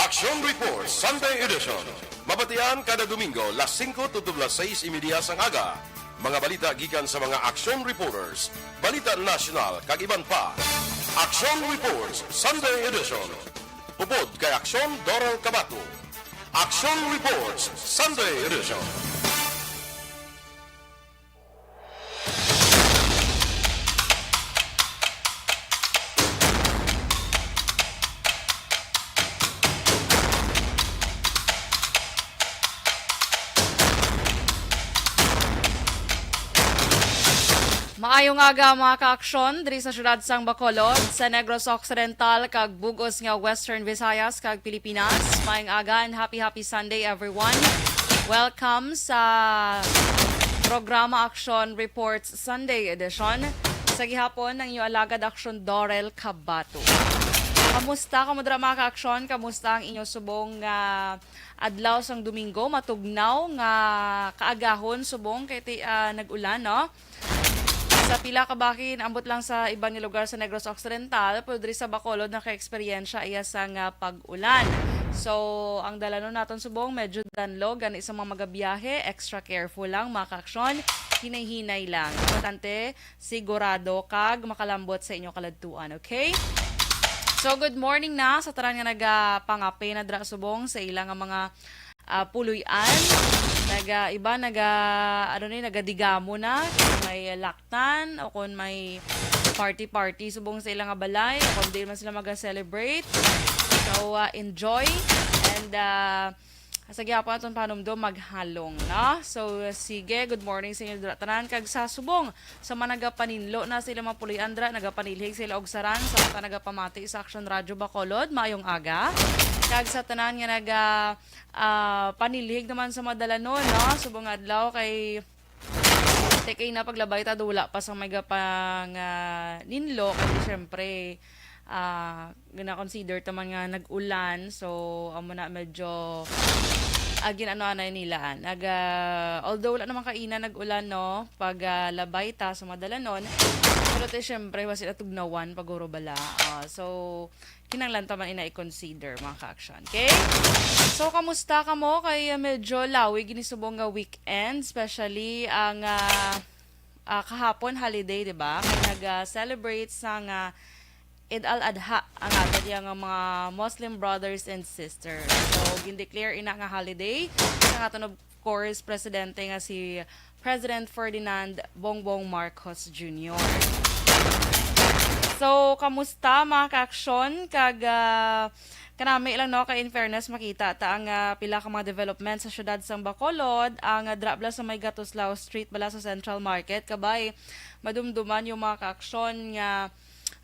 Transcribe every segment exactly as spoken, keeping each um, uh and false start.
Action Report Sunday Edition. Mabatian kada Domingo, las singko tubtob las sais y media sang aga. Mga balita gikan sa mga action reporters, balita nasyonal, kag iban pa. Action Reports Sunday Edition. Upod kay Action Doral Cabato. Action Reports Sunday Edition. Maayong aga, mga kaaksyon, diri sa siyudad sang Bacolod, sa Negros Occidental, kag bug-os nga Western Visayas kag Pilipinas. Maayong aga and happy, happy Sunday, everyone. Welcome sa programa Action Reports Sunday Edition. Sa gihapon, ang inyo alagad Action Dorel Cabato. Kamusta kamo dira, mga kaaksyon? Kamusta ang inyo subong nga adlaw sang Domingo? Matugnaw nga kaagahon subong kay ti, ah, nag-ulan, no? Sa pila ka bahin, ambot lang sa iban nga lugar sa Negros Occidental, pero diri sa Bacolod naka-eksperyensya iya sang, ah, pag-ulan. So, ang dalanon naton subong medyo danlog, gani sa mga magabiyahe, extra careful lang, mga kaaksyon. Hinay-hinay lang. Importante, sigurado kag makalambot sa inyo kaladtuan, okay? So, good morning na sa tanan nga nagapangape na dira subong sa ila nga mga, ah, puloy-an. Naga, iba naga, ano ni, nagadigamo na. May laktan o kung may party-party subong sa ila nga balay o kung di man sila maga-celebrate. So, ah, enjoy and, ah, sa gihapon aton panumdom maghalong, no? So, sige, good morning sa inyo dira tanan. Kag sa subong, sa mga nagapaninlo na sa ilang mga puloy-an dira, nagapanilhig sila og saran sa mga nagapamati sa Action Radio Bacolod, maayong aga. Kag sa tanan nga naga, ah, panilhig naman sa mga dalanon, no? Subong adlaw kay Te kay na paglabay ta, do wala pa sang may gapang, ah, ninlo, kasi syempre, ah, gina-consider ta man nga nag-ulan, so amo na medyo, ah, gin-ano anay nila, ah, nag, ah, although wala naman kaina nag-ulan, no, pag, ah, labay ta sa mga dalanon, pero te syempre wasi natugnawan paguro bala. Ah, so kinahanglan ta man ina i-consider, mga ka-action. Okay? So, kamusta kamo? Kay, uh, medyo lawig ini subong nga weekend, especially ang, ah, ah, kahapon holiday, di ba? Kay nag-celebrate sa nga Eid al-Adha ang aton yang mga Muslim brothers and sisters. So, gindeclare ina nga holiday sa aton, of course, presidente nga si President Ferdinand Bongbong Marcos Junior. So, kamusta, mga ka-action? Kag, ah, kanami lang, no, kay in fairness, makita ta ang, ah, pila ka mga development sa siyudad sang Bacolod, ang, ah, dra bala sa may Gatuslao Street bala sa Central Market. Kabay, madumduman yung mga ka-action nga,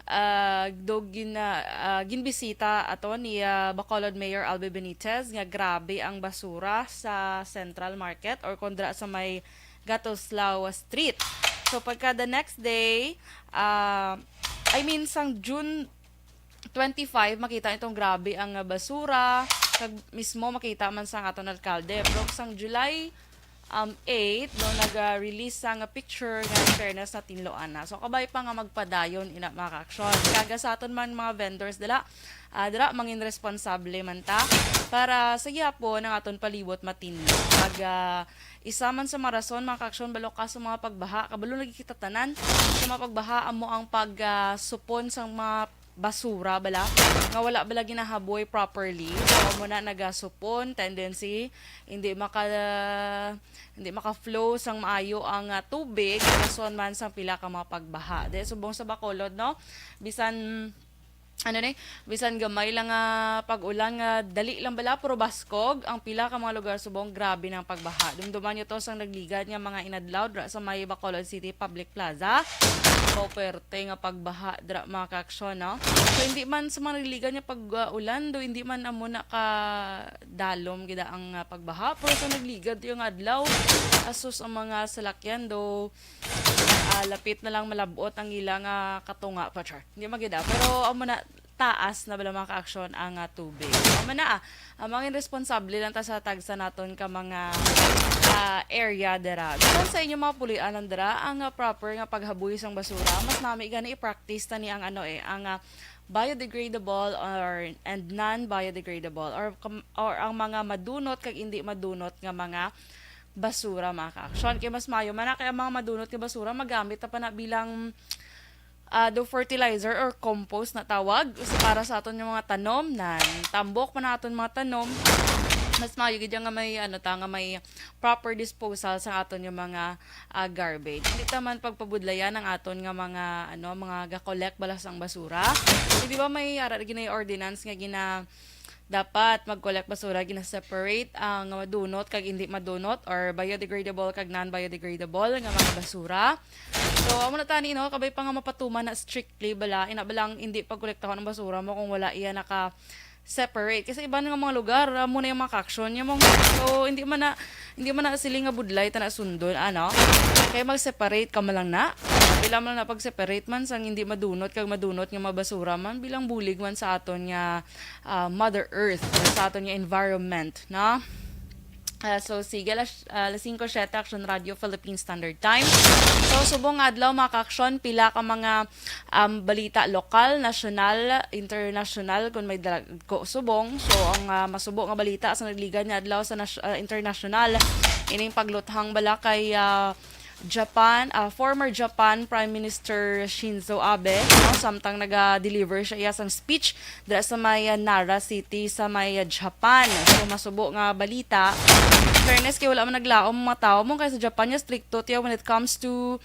ah, do gin-, ah, ginbisita ato ni, ah, Bacolod Mayor Albee Benitez nga grabe ang basura sa Central Market or kung dra sa may Gatuslao Street. So, pagka the next day, ah, I mean, sang June twenty-five, makita itong grabe ang, ah, basura. Kag mismo makita man sang aton alkalde. Pero sang July, um, eight, no, nag-release sang picture nga in fairness na tinloan na. So, kabay pa nga magpadayon ina, mga ka-action. Kaga sa aton man mga vendors, dala, ah, dira, mangin responsable man ta para sa gihapon ang aton palibot matinlo. Kag, ah, isa man sa mga rason, mga ka-action, balo ka sa mga pagbaha, kabalo lagi kita tanan sa mga pagbaha, amo ang pag, ah, supon sang mga basura bala nga wala bala ginahaboy properly. So, amo na nagasupon, tendency hindi maka, hindi maka-flow sang maayo ang, ah, tubig, rason man sang pila ka mga pagbaha. Di, subong sa Bacolod, no? Bisan, ano ni, bisan gamay lang nga pag-ulan nga dali lang bala, pero baskog ang pila ka mga lugar subong grabe ng pagbaha. Dumduman nyo to sang nagligad nga mga inadlaw dra sa may Bacolod City Public Plaza. Mao perte nga pagbaha dra, mga ka-action, no? So, hindi man sa mga nagligad nga pag-ulan, do hindi man amo na ka dalom gid ang, ah, pagbaha. Pero sa nagligad yung adlaw, asus ang mga salakyan do, ah, lapit na lang malabot ang ila nga katunga pa, char. Hindi magida. Pero amo na, taas na bala, mga ka-aksyon, ang, ah, tubig. Amo na, ah, ang mga responsable lang ta sa tagsa naton ka mga, ah, area dira. Bisan sa inyo mga pulian lang dira, ang, ah, proper nga paghabuhi sang basura, mas nami gani i-practice ta ni ang ano eh, ang, ah, biodegradable or, and non-biodegradable or kam-, or ang mga madunot kag hindi madunot nga mga basura, mga ka-aksyon. Kay mas maayo man na kay ang mga madunot nga basura magamit na pa na bilang, ah, do fertilizer or compost na tawag sa, para sa aton yung mga tanom na tambok pa na aton mga tanom. Mas maayo gid nga may ano ta nga may proper disposal sa aton yung mga, ah, garbage. Hindi ta man pagpabudlayan ang aton nga mga ano, mga ga-collect bala sang basura. Di ba may ara ginay ordinance nga gina dapat mag-collect basura, gina-separate ang madunot kag hindi madunot or biodegradable kag non-biodegradable nga mga basura. So, amo na tani, no, kabay pa nga mapatuman na strictly bala, ina balang hindi pagkolektahon ang basura mo kung wala iya naka separate. Kasi iban nga mga lugar, amo na yung mga ka-aksyon niya mong, so, hindi man na, hindi man na siling nga budlay ta na sundon, ano? Kaya mag-separate ka man lang na. Bilang man lang na pag-separate man sang hindi madunot kag madunot nga mga basura man, bilang bulig man sa aton nga, ah, Mother Earth, sa aton nga environment, no? Ah, so, sige, alas, ah, alas singko siyete, Aksyon Radio, Philippine Standard Time. So, subong nga adlaw, mga ka-aksyon, pila ka mga, um, balita lokal, nasyonal, internasyonal, kung may dala-, ko subong. So, ang, ah, masubo nga balita sa nagligad nga adlaw sa nas-, ah, internasyonal, ining pagluthang bala kay, ah, Japan, ah, former Japan Prime Minister Shinzo Abe, no, samtang naga-deliver siya iya sang speech dira sa may, ah, Nara City sa may, ah, Japan. So, masubo nga balita. Fairness kay wala man naglaom ang mga tawo mo kay sa Japan niya stricto tiya when it comes to,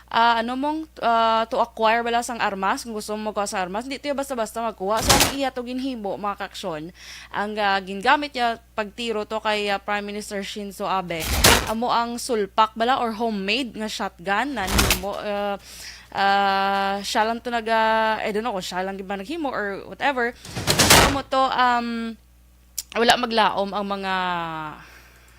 ah, ano mong, ah, to acquire bala sang armas, kung gusto mo magkuha sa armas, hindi tiya basta-basta magkuha. So, ang iya to ginhimo, mga ka-aksyon, ang, ah, gingamit niya pagtiro to kay, ah, Prime Minister Shinzo Abe, amo ang sulpak bala or homemade nga shotgun na nimo, ah, ah, siya lang to naga, I don't know kung siya lang ba naghimo or whatever. Amo to, um, wala maglaom ang mga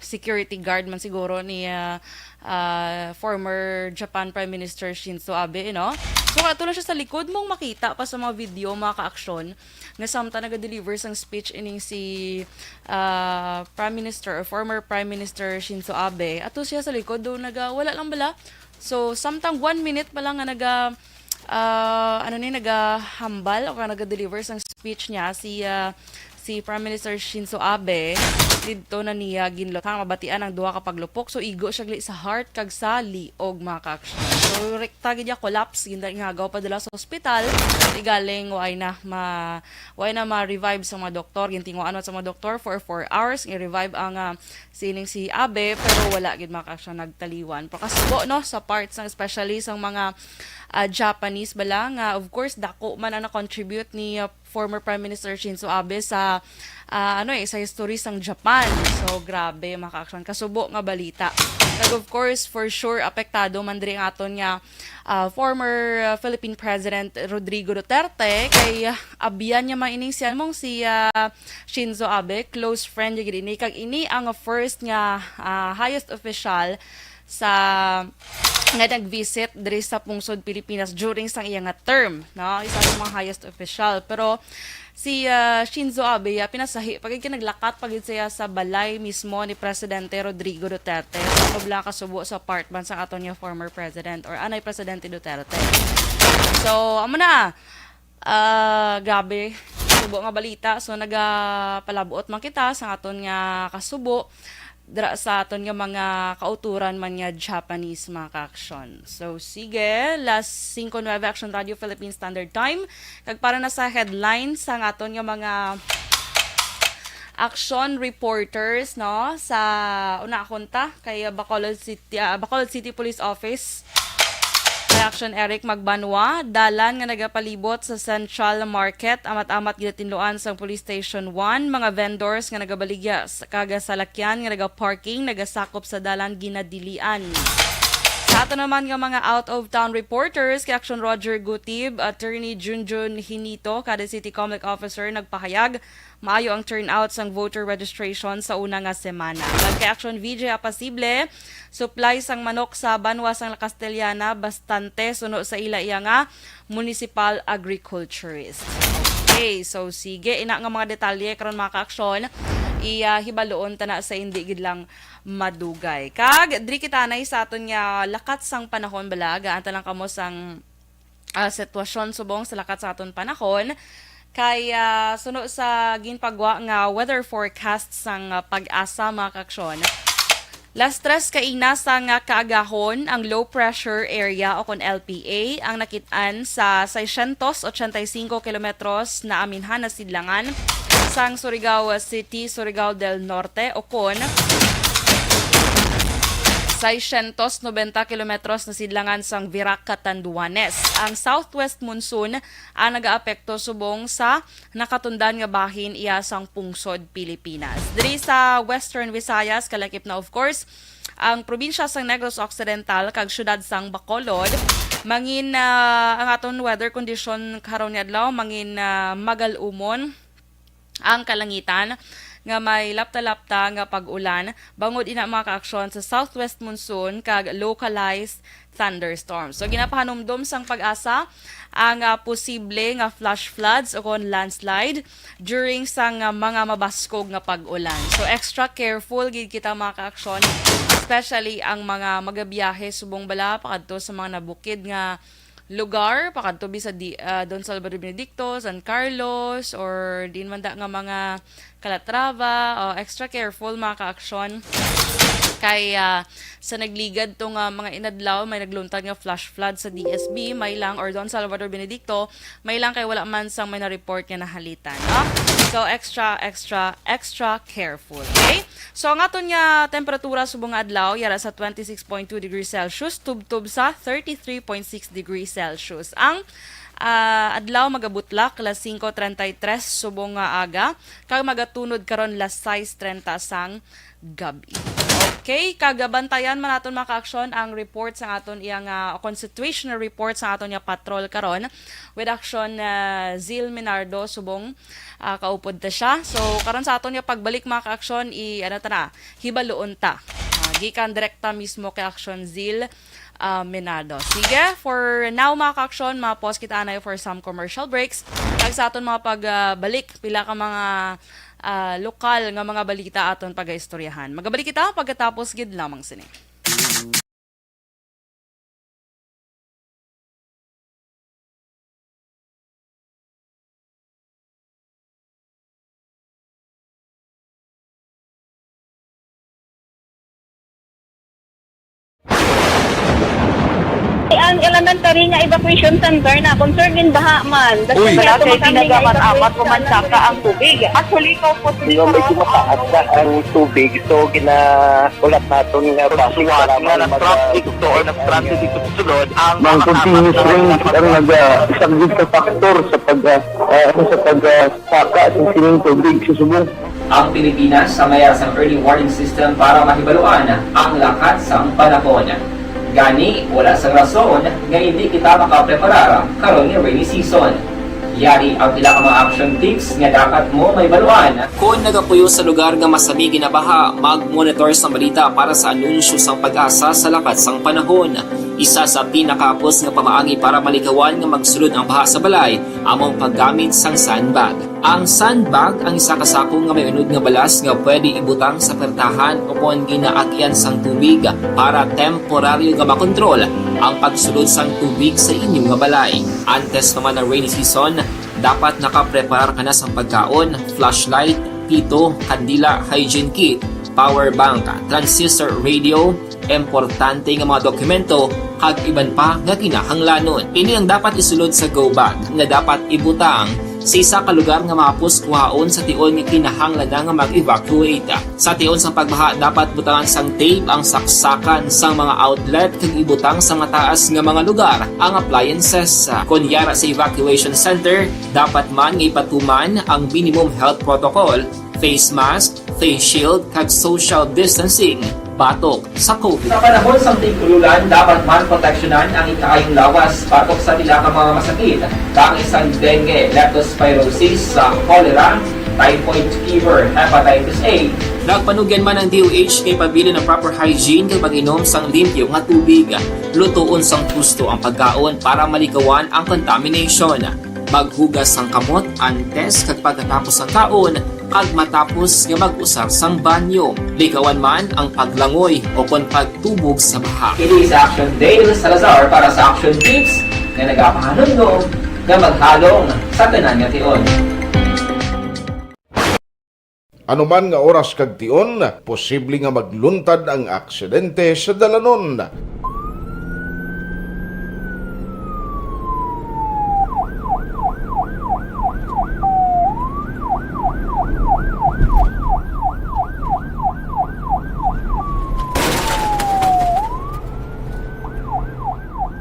security guard man siguro ni, ah, ah, former Japan Prime Minister Shinzo Abe, no? So, ato lang siya sa likod mong makita pa sa mga video, mga ka-aksyon, nga samtang naga-deliver sang speech ining si, ah, Prime Minister or former Prime Minister Shinzo Abe, ato siya sa likod do naga, wala lang bala. So, samtang one minute pa lang nga naga, ah, ano ni, nagahambal o ka naga-deliver sang speech niya si, ah, si Prime Minister Shinzo Abe, didto na niya ginluthang, mabatian ang duha ka paglupok. So, igo siya gali sa heart kag sa liog, mga ka-aksyon. So, rekta gid niya, collapse, gindangagaw pa dala sa ospital. Igaling, way na ma-, way na ma-revive sa mga doktor. Gintinguan man sa mga doktor for four hours, i-revive ang, ah, sining si Abe, pero wala gid, mga ka-aksyon, nagtaliwan. Pero kasubo, no, sa parts ng, especially sa mga, ah, Japanese bala nga, of course, dako man ang na-contribute ni, ah, former Prime Minister Shinzo Abe sa, ah, ano eh, sa history sang Japan. So, grabe, mga ka-aksyon. Kasubo nga balita. Kag of course, for sure, apektado man diri ang aton nga, ah, former, ah, Philippine President Rodrigo Duterte kay, ah, abyan niya man ining siya mong si, ah, Shinzo Abe, close friend niya gid ini. Kag ini ang first nga, ah, highest official sa, nga nag-visit diri sa pungsod Pilipinas during sang iya nga term, no? Isa sa mga highest official. Pero si, ah, Shinzo Abe, ah, pinasahi pa gid kay naglakat pa gid siya sa balay mismo ni Presidente Rodrigo Duterte. Sa bala kasubo sa apartment sa aton nga former president or anay Presidente Duterte. So, amo na. Ah, grabe. Subo nga balita. So, nagapalabuot man kita sa aton nga kasubo dira sa aton nga mga kauturan man nga Japanese, mga ka-aksyon. So, sige, alas singko nuebe, Aksyon Radio Philippine Standard Time. Kag para na sa headlines sa aton nga mga action reporters, no? Sa una, akon ta, kay Bacolod City, ah, Bacolod City Police Office. Kay Action Eric Magbanwa, dalan nga nagapalibot sa Central Market, amat-amat ginatinluan sang Police Station one, mga vendors nga nagabaligya sa, kag salakyan nga nagaparking, nagasakop sa dalan ginadilian. Sa ato naman nga mga out-of-town reporters, kay Action Roger Gutib, Attorney Junjun Hinito, kada City Comelec Officer, nagpahayag, maayo ang turnout sang voter registration sa una nga semana. Kag kay Action V J Apasible, supply sang manok sa banwa sang La Castellana bastante suno sa ila iya nga municipal agriculturist. Okay, so sige, ina nga mga detalye karon, mga kaaksyon, iya hibaluon ta na sa hindi gid lang madugay. Kag diri kita anay sa aton nga lakat sang panahon, bala, gaan ta lang kamo sang, ah, sitwasyon subong sa lakat sa aton panahon. Kay, ah, suno sa ginpagwa nga weather forecast sang, ah, PAGASA, mga kaaksyon, las tres kaina sang, ah, kaagahon, ang low pressure area o kon L P A ang nakit-an sa seiscientos ochenta y cinco kilometros na aminhan na sidlangan sang Surigao City, Surigao del Norte, o kon seiscientos noventa kilometros na sidlangan sang Virac, Catanduanes. Ang southwest monsoon ang nagaapekto subong sa nakatundan nga bahin iya sang pungsod Pilipinas. Diri sa Western Visayas, kalakip na, of course, ang probinsya sang Negros Occidental kag siyudad sang Bacolod. Mangin, ah, ang aton weather condition karon nga adlaw, mangin, ah, magal-umon ang kalangitan nga may lapta-lapta nga pag-ulan, bangod ina, mga kaaksyon, sa southwest monsoon kag localized thunderstorms. So, ginapahanumdom sang PAGASA ang, ah, posible nga flash floods o kon landslide during sang, ah, mga mabaskog nga pag-ulan. So, extra careful gid kita, mga kaaksyon, especially ang mga magabiyahe subong bala pakadto sa mga nabukid nga lugar, pakadto bi sa di, ah, Don Salvador Benedicto, San Carlos, or diin man da nga mga Calatrava, o, extra careful, mga kaaksyon. Kay, ah, sa nagligad to nga mga inadlaw, may nagluntad nga flash flood sa D S B, may lang, or Don Salvador Benedicto, may lang kay wala man sang may na-report nga nahalitan, no? So, extra, extra, extra careful, okay? So, ang aton nga temperatura subong nga adlaw, yara sa twenty-six point two degrees Celsius, tubtob sa thirty-three point six degrees Celsius. Ang, ah, adlaw magabutlak, las singko treinta y tres subong nga aga, kag magatunod karon las sais treinta sang gabi. Okay, kag bantayan man naton, mga kaaksyon, ang report sa aton iya nga, o kon situational report sa aton nga patrol karon with Aksyon, ah, Zil Minardo subong, ah, kaupod ta siya. So, karon sa aton nga pagbalik, mga kaaksyon, i-, ano ta na, hibaluon ta. Ah, gikan direkta mismo kay Aksyon Zil, ah, Minardo. Sige, for now, mga kaaksyon, ma-pause kita anay for some commercial breaks. Kag sa aton mga pagbalik, pila ka mga, ah, lokal nga mga balita aton pagaistoryahan. Magabalik kita pagkatapos gid lamang sini. Ang elementary nga evacuation center na concern in baha man. Uy. Wala kay ginagaman amat, pumansaka ang tubig. Actually, ikaw po, medyo mataas na ang tubig. So, gina- Ulat naton nga base sa lamang nga nag-traffic to or nag-transit dito sa sulod ang mga continuous rain ang nag-, ah, isa gid sa factor sa pag, ah, ah, ano, sa pag, ah, saka sa sining tubig sa subong. Ang Pilipinas sa mayar sang early warning system para mahibaluan ang lakat sang panahon. Gani, wala sang rason nga hindi kita makapreparar karon nga rainy season. Yari ang pila ka mga action tips nga dapat mo mahibaluan. Kon nagapuyo sa lugar nga masami ginabaha, mag-monitor sang balita para sa anunsyo sang PAGASA sa lakat sang panahon. Isa sa pinakahapos nga pamaagi para malikawan nga magsulod ang baha sa balay amo ang paggamit sang sandbag. Ang sandbag ang isa ka sako nga may unod nga balas nga pwede ibutang sa pertahan o kon ginaagyan sang tubig para temporaryo nga makontrol ang pagsulod sang tubig sa inyo nga balay. Antes pa man ang rainy season, dapat nakapreparar ka na sang pagkaon, flashlight, pito, kandila, hygiene kit, power bank, transistor radio, importante nga mga dokumento, kag iban pa nga kinahanglanon. Ini ang dapat isulod sa go bag nga dapat ibutang sa isa ka lugar nga mahapos kuhaon sa tion nga kinahanglan na nga mag-evacuate. Sa tion sang pagbaha, dapat butangan sang tape ang saksakan sang mga outlet kag ibutang sa mataas nga mga lugar ang appliances. Kon yara sa evacuation center, dapat man nga ipatuman ang minimum health protocol, face mask, face shield, kag social distancing batok sa COVID. Sa panahon sang tig-ululan, dapat man proteksyonan ang ikaayong lawas batok sa pila ka mga masakit, kaangay sang dengue, leptospirosis, sa cholera, typhoid fever, hepatitis A. Nagpanugyan man ang D O H kay pabilin ang proper hygiene kag pag-inom sang limpyo nga tubig. Lutoon sang husto ang pagkaon para malikawan ang contamination. Maghugas sang kamot antes kag pagkatapos sang kaon, kag matapos nga mag-usar sang banyo. Likawan man ang paglangoy o kon pagtubog sa baha. Kini si Action Dale Salazar para sa Action Tips nga nagapahanumdom nga maghalong sa tanan nga tion. Ano man nga oras kag tion, posible nga magluntad ang aksidente sa dalanon.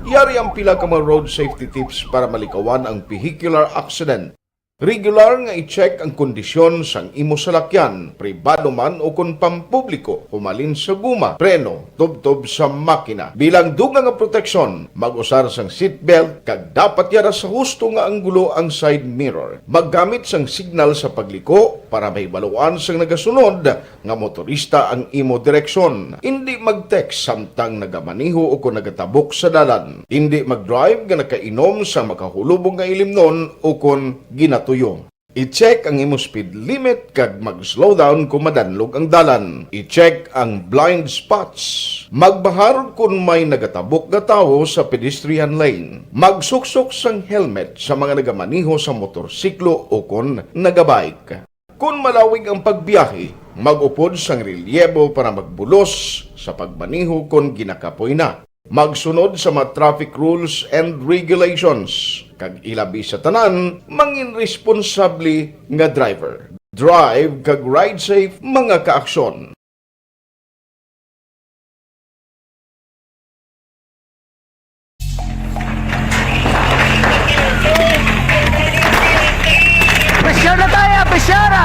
Yari ang pila ka mga road safety tips para malikawan ang vehicular accident. Regular nga i-check ang kondisyon sang imo salakyan, pribado man o kon pampubliko, humalin sa guma, preno, tubtob sa makina. Bilang dugang nga proteksyon, mag-usar sang seatbelt kag dapat yara sa husto nga anggulo ang side mirror. Maggamit sang signal sa pagliko para mahibaluan sang nagasunod nga motorista ang imo direksyon. Indi mag-text samtang nagamaneho o kon nagatabok sa dalan. Indi mag-drive nga nakainom sa makahulubong nga ilimnon o kon ginatuyo. I-check ang imo speed limit kag mag-slow down kon madanlog ang dalan. I-check ang blind spots. Magbahar kon may nagatabok nga tawo sa pedestrian lane. Magsuksok sang helmet sa mga nagamaneho sa motorsiklo o kon nagabike. Kon malawig ang pagbiyahe, mag-upod sang relyebo para magbulos sa pagmaneho kon ginakapoy na. Magsunod sa mga traffic rules and regulations, kag ilabi sa tanan, mangin responsable nga driver. Drive kag ride safe, mga kaaksyon. Pressure na tayo, pressure na!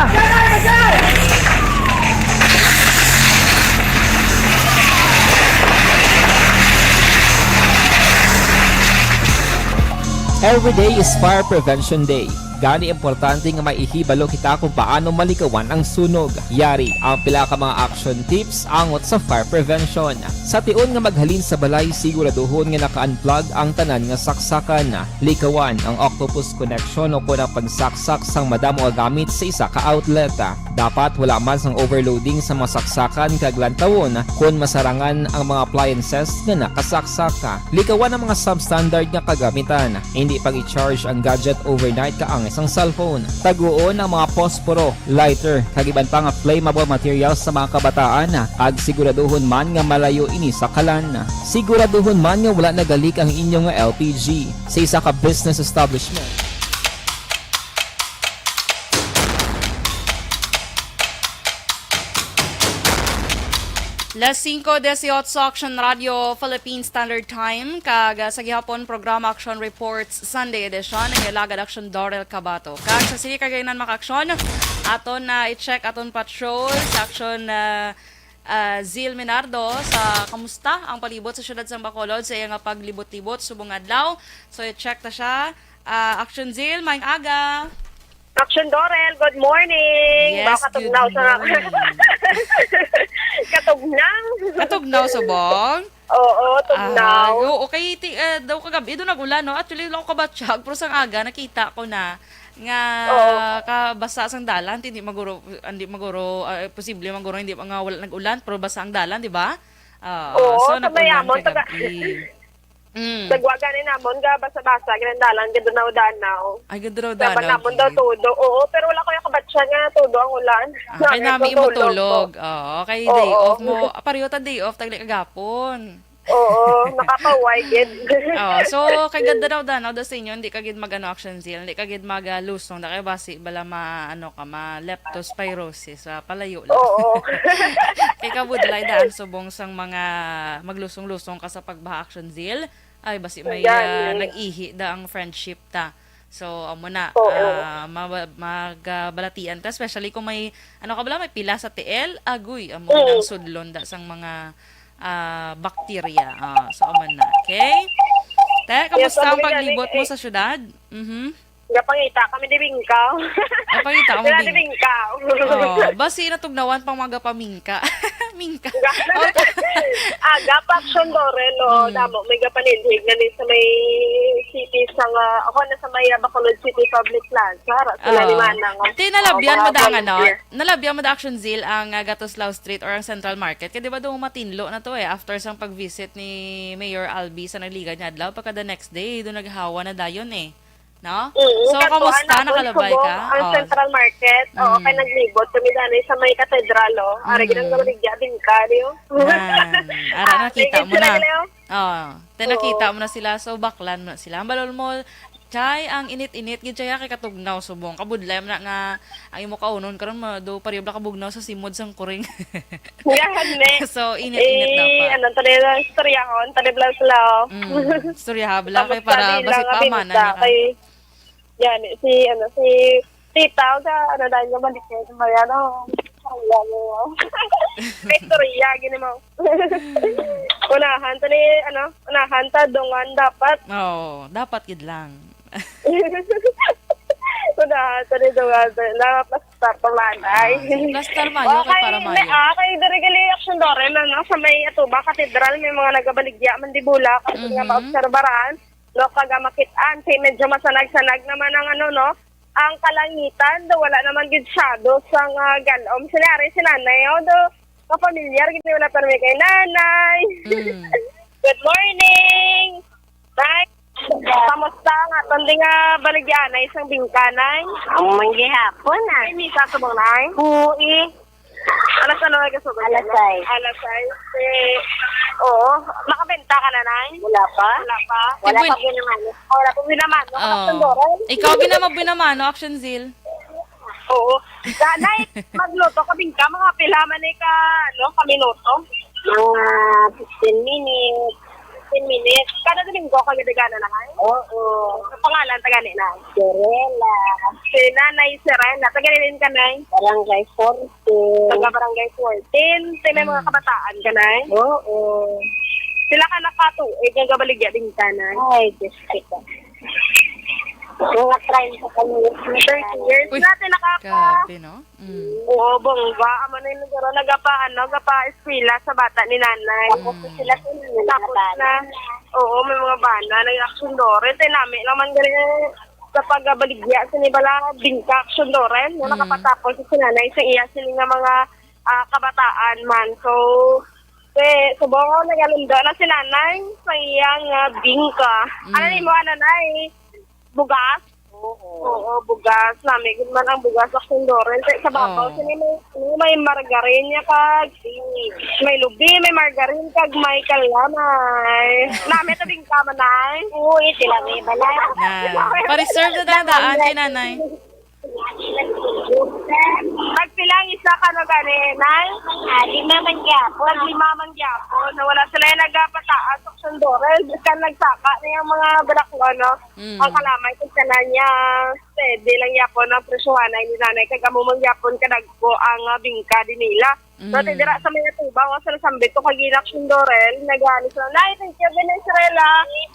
Every day is Fire Prevention Day. Gani, importante nga maihibalo kita kung paano malikawan ang sunog. Yari ang pila ka mga action tips angot sa fire prevention. Sa tion nga maghalin sa balay, siguraduhon nga naka-unplug ang tanan nga saksakan. Likawan ang octopus connection o kon ang pagsaksak sang madamo nga gamit sa isa ka outlet. Dapat wala man sang overloading sa mga saksakan kag lantawon kon masarangan ang mga appliances nga nakasaksak. Likawan ang mga substandard nga kagamitan. Indi pag-i-charge ang gadget overnight kaangay sang cellphone. Taguon ang mga posporo, lighter, kag iban pa nga flammable materials sa mga kabataan, kag siguraduhon man nga malayo ini sa kalan. Siguraduhon man nga wala nagalik ang inyo nga L P G sa isa ka business establishment. Las singko dieciocho, Action Radio Philippine Standard Time, kag, ah, sa gihapon programa Action Reports Sunday Edition, ang alagad Action Dorel Cabato. Kag sa sini kagaynan, mga aksyon, aton na i-check aton patrol sa action, ah, ah, Zil Minardo sa kamusta ang palibot sa siyudad sang Bacolod sa iya nga paglibot-libot subong adlaw. So, i-check ta siya. Ah, Action Zil, maayong aga. Action Dorel, good morning. Yes, Baka good katugnaw sa morning. Katugnaw. Katugnaw subong? Oo, tugnaw. Ah, oo, kay ti-, eh, daw kagabi, doon nag-ulan, no? Actually, wala ko kabatyag, pero sang aga, nakita ko na nga Oo. kabasa sang dalan, hindi maguro, hindi maguro, ah, posible maguro, hindi nga wala nag-ulan, pero basa ang dalan, di ba? Ah, Oo, so, sa nag-ulan Bayamon, taga- kagabi. Mm. Dagwa gani namon nga basa-basa, ginandalan, gadanaw-danaw. Ay, gadanaw-danaw, Laban namon daw gid. Todo. Oo, pero wala ko yung kabatsa nga todo ang ulan. Ah, kay Sabi nami ko imo tulog tulog. ko. Oo, kay Oo. day off mo. Ah, pareho ta day off, tagli kagapon. Oo, nakakaway, gid. Oh, so, kay gadanaw-danaw daw sa inyo, hindi ka gid mag-ano, Action Zil, hindi ka gid mag, ah, lusong, na kay basi, bala ma, ano ka, ma leptospirosis, ah, palayo lang. Oo. Kay kabudlay daan subong sang mga maglusong-lusong ka sa pagbaha, Action Zil. Ay, basi may, Gani. ah, nag-ihi da ang friendship ta. So, amo na, Oo. ah, ma-, mag, ah, balatian ta, especially kung may, ano ka bala, may pila sa tiil, agoy, amo Mm. nang sudlon da sang mga, ah, bakterya. Ah, so, amo na. Okay? Te, Yes, kamusta ang sabi nga ni, paglibot mo eh, sa syudad? Mhm. Gapangita kami di bingkaw. Gapangita kami Wala di di bingkaw. Oh, basi natugnawan pang mga pamingka. Mingka. Ga-, Oh, ta- ah, gapa action Dorel, oh, Mm. damo, may gapanilhig na din sa may City sa nga, ako na sa may, ah, Bacolod City Public Plaza, ara sila ni Oo. Manang. Ti, nalabyan Oo, mo mga da ang ano, volunteer. Nalabyan mo da, Action Zeal, ang, ah, Gatoslao Street or ang Central Market. Kay di ba daw matinlo na to eh, after sang pag-visit ni Mayor Albi sa nagligad nga adlaw, pagka the next day, do naghawa na dayon eh. No? Mm, So, kato, kamusta? ano, Nakalabay subong ka? ang Oh. Central Market. Oo, Mm. kay naglibot kami dali sa may katedral, oh. Ari, Mm. ginang namaligya, bingka, di, oh. Yan. Ara, Ah, nakita tingin mo sila na. gali, oh. Oh, te Oo. nakita mo na sila, so baklan mo na sila. Ang balon mo, Chay, ang init-init gid, Chay, kay katugnaw subong. Kabudlay man na nga ang imo kaunon karon, ma-, do pareho bala kabugnaw sa simod sang kuring. Yan, ne. So, init-init Eh, dapat. Ano, tali lang, istorya ko. Tali lang sila, oh. Mm, istorya habla kay Tapos para kanila basi nga paamana binta niya ka. Kay, yan, si, ano, si Tita, o sa, ano, dahil naman, di kayo, ano, istorya mo. May istorya, gini mo. Unahan, tali, ano, unahan, ta, dungan, dapat. Oo, dapat gid lang. Unahan, tali, dungan, tali, na, plastar, tumanay. Ah, sige, plastar mayo kay para mayo. Ah, kay, diri gali, Action Doren, ano, sa may Atuba Cathedral, may mga nagabaligya, man di bula, kasi nga Mhm. maobserbaran, no, kag makit-an, kay medyo masanag-sanag naman ang, ano, no, ang kalangitan, do wala naman gid shadow sang, ah, galom. Sinari si nanay, oh, do, kapamilyar gid wala pa kay nanay. Mm. Good morning. Nay. Kamusta nga tandi nga baligya, nay, sang bingka, nay? Ang manggihapon, ah. Ay, misa sa mga, nay? Hui. Alas ano nga gasugod? Alas sais. Alas sais. Eh, oo. Makabenta ka na, nay? Wala pa. Wala pa. Wala pa binamano. Wala pa binamano. Alas Oh. Doren. Ikaw ginamabinamano, Action Zeal. Oo. Nanay, magluto ka bingka, mga pila man ni ka, ano, ka minuto? Mga fifteen minutes. Fifteen minutes. Kada Domingo ka gidagana na, ay? Oo. Ang pangalan, taga ni, nay? Sirena. Si Nanay Sirena. Taga ni din ka, nay? Barangay fourteen. Taga Barangay fourteen. Ti may mga Mm. kabataan ka, nay? Oo. Sila ka nakatuig nga gabaligya din ka, nay? Ay, Diyos ko. Mga treinta ka years. Thirty years. Uy, natin nakaka- grabe, no? Mm. Oo, bongga. Amo na yung nagaro, nagapa, ano, nagapa eskwela sa bata ni nanay. Mm. Sila sa mga Tapos bata. Na, oo, may mga bana, nag-Action Doren. Tinami naman gali sa pagbaligya sa ni bala, bingka Action Doren, no, Mm. nakapatapos sa nanay sa iya sila nga mga, ah, kabataan man. So, te, subong, nagalunda na si nanay sa iya nga bingka. Ano Mm. ni mo, nanay? Bugas? Oo. Oo, bugas. Nami gid man ang bugas sa Action Doren. Sa, sa babaw, Oo. sini may, may margarine niya kag may lubi, may margarine kag may kalamay. Nami tabing ka man, nay? Uy, sila may balay. Na, pa-reserve na daan kay nanay. Tagpila ang isa ka no gani, nay? Ah, lima man gyapon. Tag lima man gyapon. Na wala sila yung nagapataas sa Action Doren. Bisan nagsaka na yung mga balaklo, no? Mm. Ang kalamay kung tanan niya, pwede lang yapon ang presyohan ay ni nanay kag amo man yapon kadagko ang, ah, bingka din nila. So, Mm. ti dira sa mga tuba nga sa nasambit ko kag Action Doren, nagani sila, "Nay, thank you, Venezuela."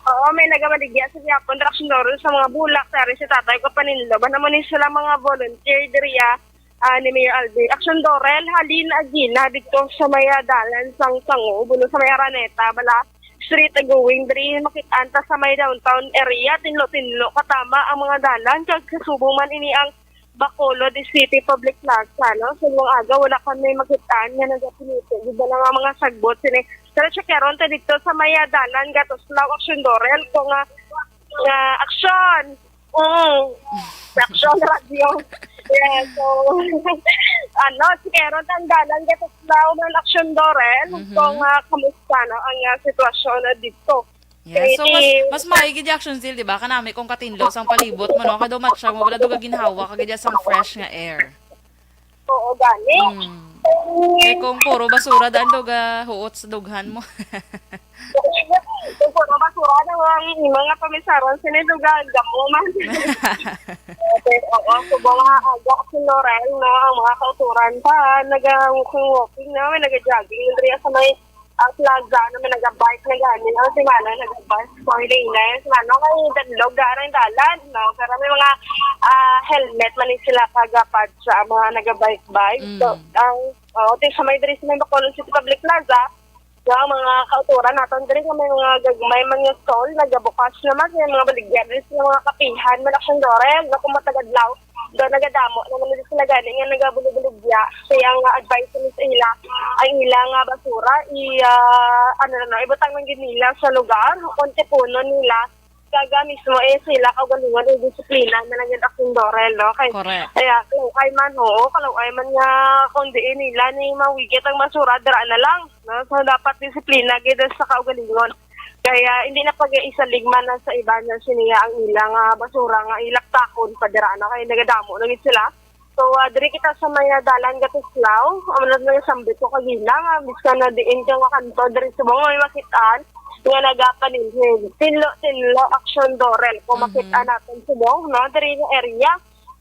Oo, may nagamaligya sa yapon dira Action Doren sa mga bulak, tari si tatay ko paninlo. Ba naman ni sila mga volunteer diri, ah, ah, ni Mayor Alvin. Action Doren, halin agi na dito sa may, ah, dalan sang Sango, buno sa may Araneta, bala street going diri makit-an ta sa may downtown area, tinlo-tinlo katama ang mga dalan kag kasubong man ini ang Bacolod City Public Plaza, no? Sa mga aga, wala kami makit-an nga nagapinito. Di ba lang ang mga sagbot sini? Pero check karon ta dito sa may, ah, dalan Gatoslao, Action Doren, kung, ah, ah, action. Mm. Action Radio. Yeah, so, ano, check karon ta ang dalan Gatoslao man Action Doren, Mhm. kung, ah, kamusta, no, ang, ah, sitwasyon na dito. Yeah, so mas Kay- mas maigi di Action Zeal, di ba? Kanami kung katinlo sang palibot mo, no? Kado matsyag mo, wala daw ginhawa ka gid sang fresh nga air. Oo, gani. Mm. Kay kung puro basura daan daw gahuot sa dughan mo. Kung puro basura na ang mga pamisaron, sinidugan, gamo man. Okay, oo, so mga aga si Loren, no, ang mga kauturan pa, naga-walking-walking na, may naga-jogging, Andrea, sa may ang plaza, ano, may naga-bike na gani, ang si Manang naga-bike, so, hindi na, si Manang, kay dadlog, daan ang dalan, no, pero may mga, ah, helmet man sila kagapad sa mga naga-bike-bike. So, Mm. ang, oh, ti sa may diri sa may Bacolod City Public Plaza, Nga mga kauturan naton diri nga may mga gagmay man nga stall, nagabukas naman, may mga baligya diri sa mga kapihan man, Action Dorel, nga kung matag adlaw, do nagadamo naman diri sila gani nga nagabulig-buligya. Kaya nga advice ni sa ila, ang ila nga basura, i, ah, ano na, ibutang lang gid nila sa lugar, kung tipunon nila, kaga mismo, eh, sila kaugalingon, eh, disiplina na lang yun, Action Dorel, no? Kay, Correct. Kaya, kalaway man, oo, kalaway man nga, kung diin nila ni mawigit ang basura, dira na lang, no? So, dapat disiplina gid sa kaugalingon. Kaya, hindi na pag-isalig man na sa iba na siniya ang ilang, ah, basura nga ilaktakon pa dira na, kaya nagadamo na gid sila. So, ah, diri kita sa may, ah, dalan Gatuslaw. Amo na nga sambit ko kagina nga bisan na diin ka nga kanto, diri subong may makitaan nga nagapaninhid. Tinlo-tinlo, Action Dorel. Kung Mhm. makita natin subong, no, diri nga area.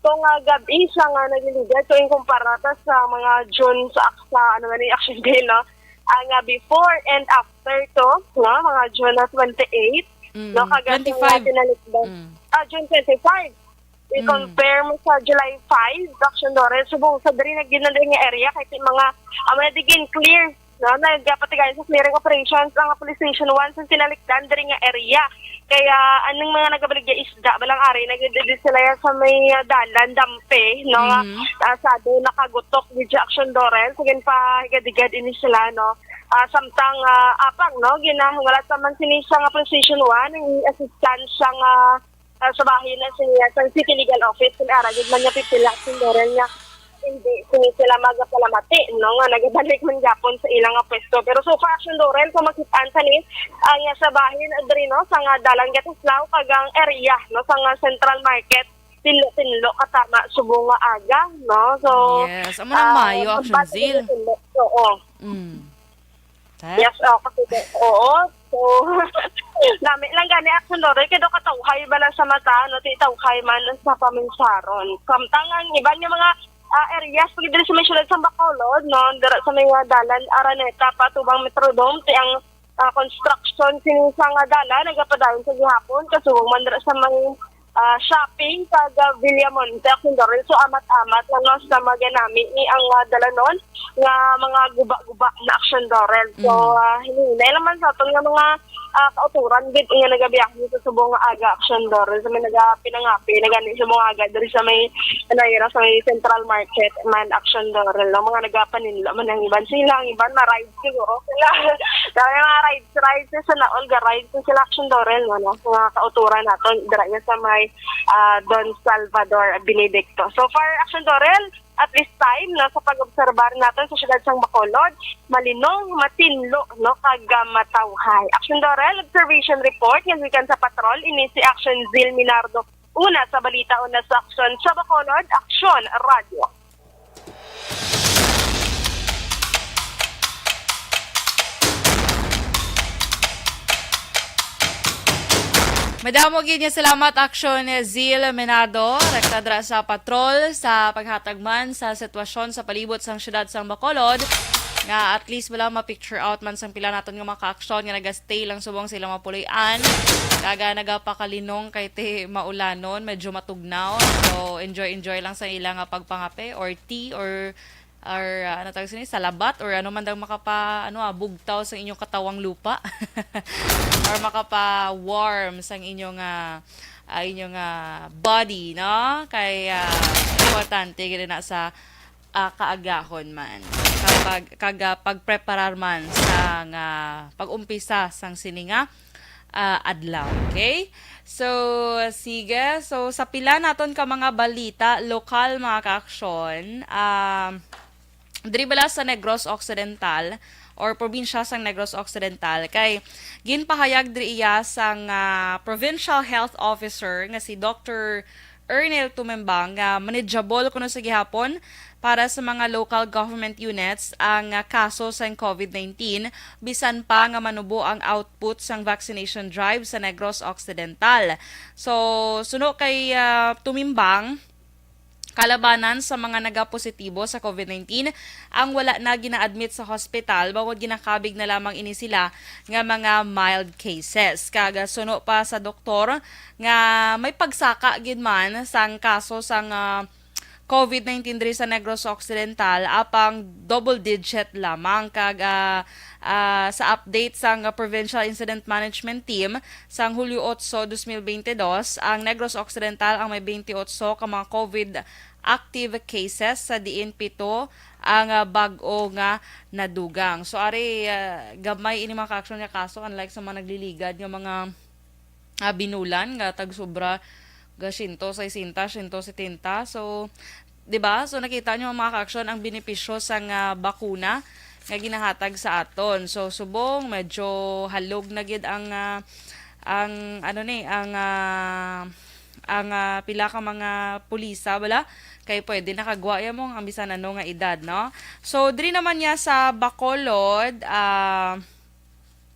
Kung, ah, gab-i siya nga nagliligad, so, in kumpara ta sa mga June sa, sa, ano man, yung Action Day, no? Ang, ah, before and after to, no, mga June na twenty-eight, Mm, no, kaga sa twenty-five. Tinalikdan. Mm. Ah, June twenty-five. Mm. I-compare mo sa July five, Action Dorel, subong sa diri na gid na diri nga area, kay ti mga, amo na di gin-clear, no? Nagapatigayon sa clearing operations ang Police Station one sa tinalikdan diri nga area. Kaya aning mga nagabaligya isda, balang ari, nagdidid sila yan sa may, ah, dalan, dampe, no? Nga, Mhm. ah, sado nakagutok, gid siya, Action Dorel. Sa ginpahigadigad ini sila, no? Ah, samtang, ah, apang, no? Ginahulat naman sini sa nga Police Station one, ang assistant sa nga ah, sa bahin na siniya sang City Legal Office, kung ara gid man niya pipila, Action Dorel, nga hindi sini sila magapalamati, no, nga nagabalik man gyapon sa ilang nga pwesto. Pero so far, Action Dorel, kung makit-an ta ni, ah, nga sa bahin, ah, diri, no, sa nga dalan Gatuslaw, kag ang area, no, sa nga Central Market, tinlo-tinlo katama subong nga aga, no? So, Yes, amo nang ah, maayo, ang Action bata Zil. Tinlo-tinlo. Oo. Mm. Te? Yes, oh, kasi, oo. So, nami lang gani, Action Dorel, kay do katawhay bala sa mata, no, ti tawhay man sa paminsaron. Samtang ang iban nga mga, ah, areas, pag diri sa may siyudad sa Bacolod, no, dira sa may, ah, dalan Araneta pa tubang Metrodome, ti ang, ah, construction sini sa nga dalan nagapadayon sa gihapon, kasubong man dira sa may ah, shopping kag, ah, Villamonte, Action Dorel. So, amat-amat lang, no, sa mga nami ni ang, ah, dalanon nga mga guba-guba na, Action Dorel. So, Mm. ah, hinay lang man sa aton nga mga, ah, kauturan gid nga nagabiyahe sa subong nga aga, Action Dorel. Sa may nagapinangapi na gani subong nga aga diri sa may, ano, ira sa may Central Market man, Action Dorel, no? Mga nagapaninlo man ang iban. Sila ang iban, ma-ride siguro sila. Dahil mga rides, rides na sa naol, ga-rides na sila, Action Dorel, no, no? Mga kauturan naton, dira niya sa may, ah, Don Salvador Benedicto. So far, Action Dorel, at this time, no, sa pag-obserbar naton sa siyudad sang Bacolod, malinong, matinlo, no, kag, ah, matawhay. Action Dorel, observation report nga gikan sa patrol, ini si Action Zil Minardo. Una sa balita, una sa aksyon sa Bacolod, Action Radio. Madamo gid nga salamat, Action Zil Menado, rekta dira sa patrol sa paghatag man sa sitwasyon sa palibot sang siyudad sang Bacolod, nga at least wala ma-picture out man sang pila naton nga mga ka-aksyon nga naga-stay lang subong sa ilang mga puloy-an, kaga nagapakalinong kay ti maulanon, medyo matugnaw. So, enjoy, enjoy lang sa ila nga pagpangape or tea or, or, ah, ano tawag sini, salabat or ano man daw makapa, ano, ah, bugtaw sa inyong katawang lupa or makapa-warm sang inyong, ah, ah, inyong, ah, body, no? Kay, ah, importante gid na sa, ah, kaagahon man. Kapag, kag, ah, pagpreparar man sa nga pag-umpisa sang sini nga, ah, adlaw. Okay? So, sige. So, sa pila naton ka mga balita, lokal, mga ka-aksyon, um, diri bala sa Negros Occidental or probinsya sang Negros Occidental, kay ginpahayag diri iya sang, ah, Provincial Health Officer nga si Doctor Ernel Tumembang nga manageable kuno sa gihapon para sa mga local government units ang, ah, kaso sang COVID nineteen, bisan pa nga manubo ang output sang vaccination drive sa Negros Occidental. So, suno kay, ah, Tumembang, kalabanan sa mga nagapositibo sa COVID nineteen ang wala na gina-admit sa hospital, bangod ginakabig na lamang ini sila nga mga mild cases. Kag suno pa sa doktor nga may pagsaka gid man sang kaso sang, ah, COVID nineteen diri sa Negros Occidental, apang double digit lamang. Kag, ah, Ah, sa update sang Provincial Incident Management Team, sang Hulyo otso, dos mil bente dos, ang Negros Occidental ang may bente otso ka mga COVID active cases, sa diin pito ang, ah, bag-o nga nadugang. So, ari, ah, gamay ini mga ka-aksyon nga kaso, unlike sa mga nagliligad nga mga, ah, binulan nga tagsobra ga siyento sesenta, siyento setenta. So, di ba? So, nakita nyo, mga ka-aksyon, ang benepisyo sang, ah, bakuna nga ginahatag sa aton. So, subong medyo halog na gid ang, ah, ang, ano ni, ang, ah, ang, ah, pila ka mga pulisa, bala, kay pwede nakagwa ya mo ang bisan ano nga edad, no? So, diri naman niya sa Bacolod, ah,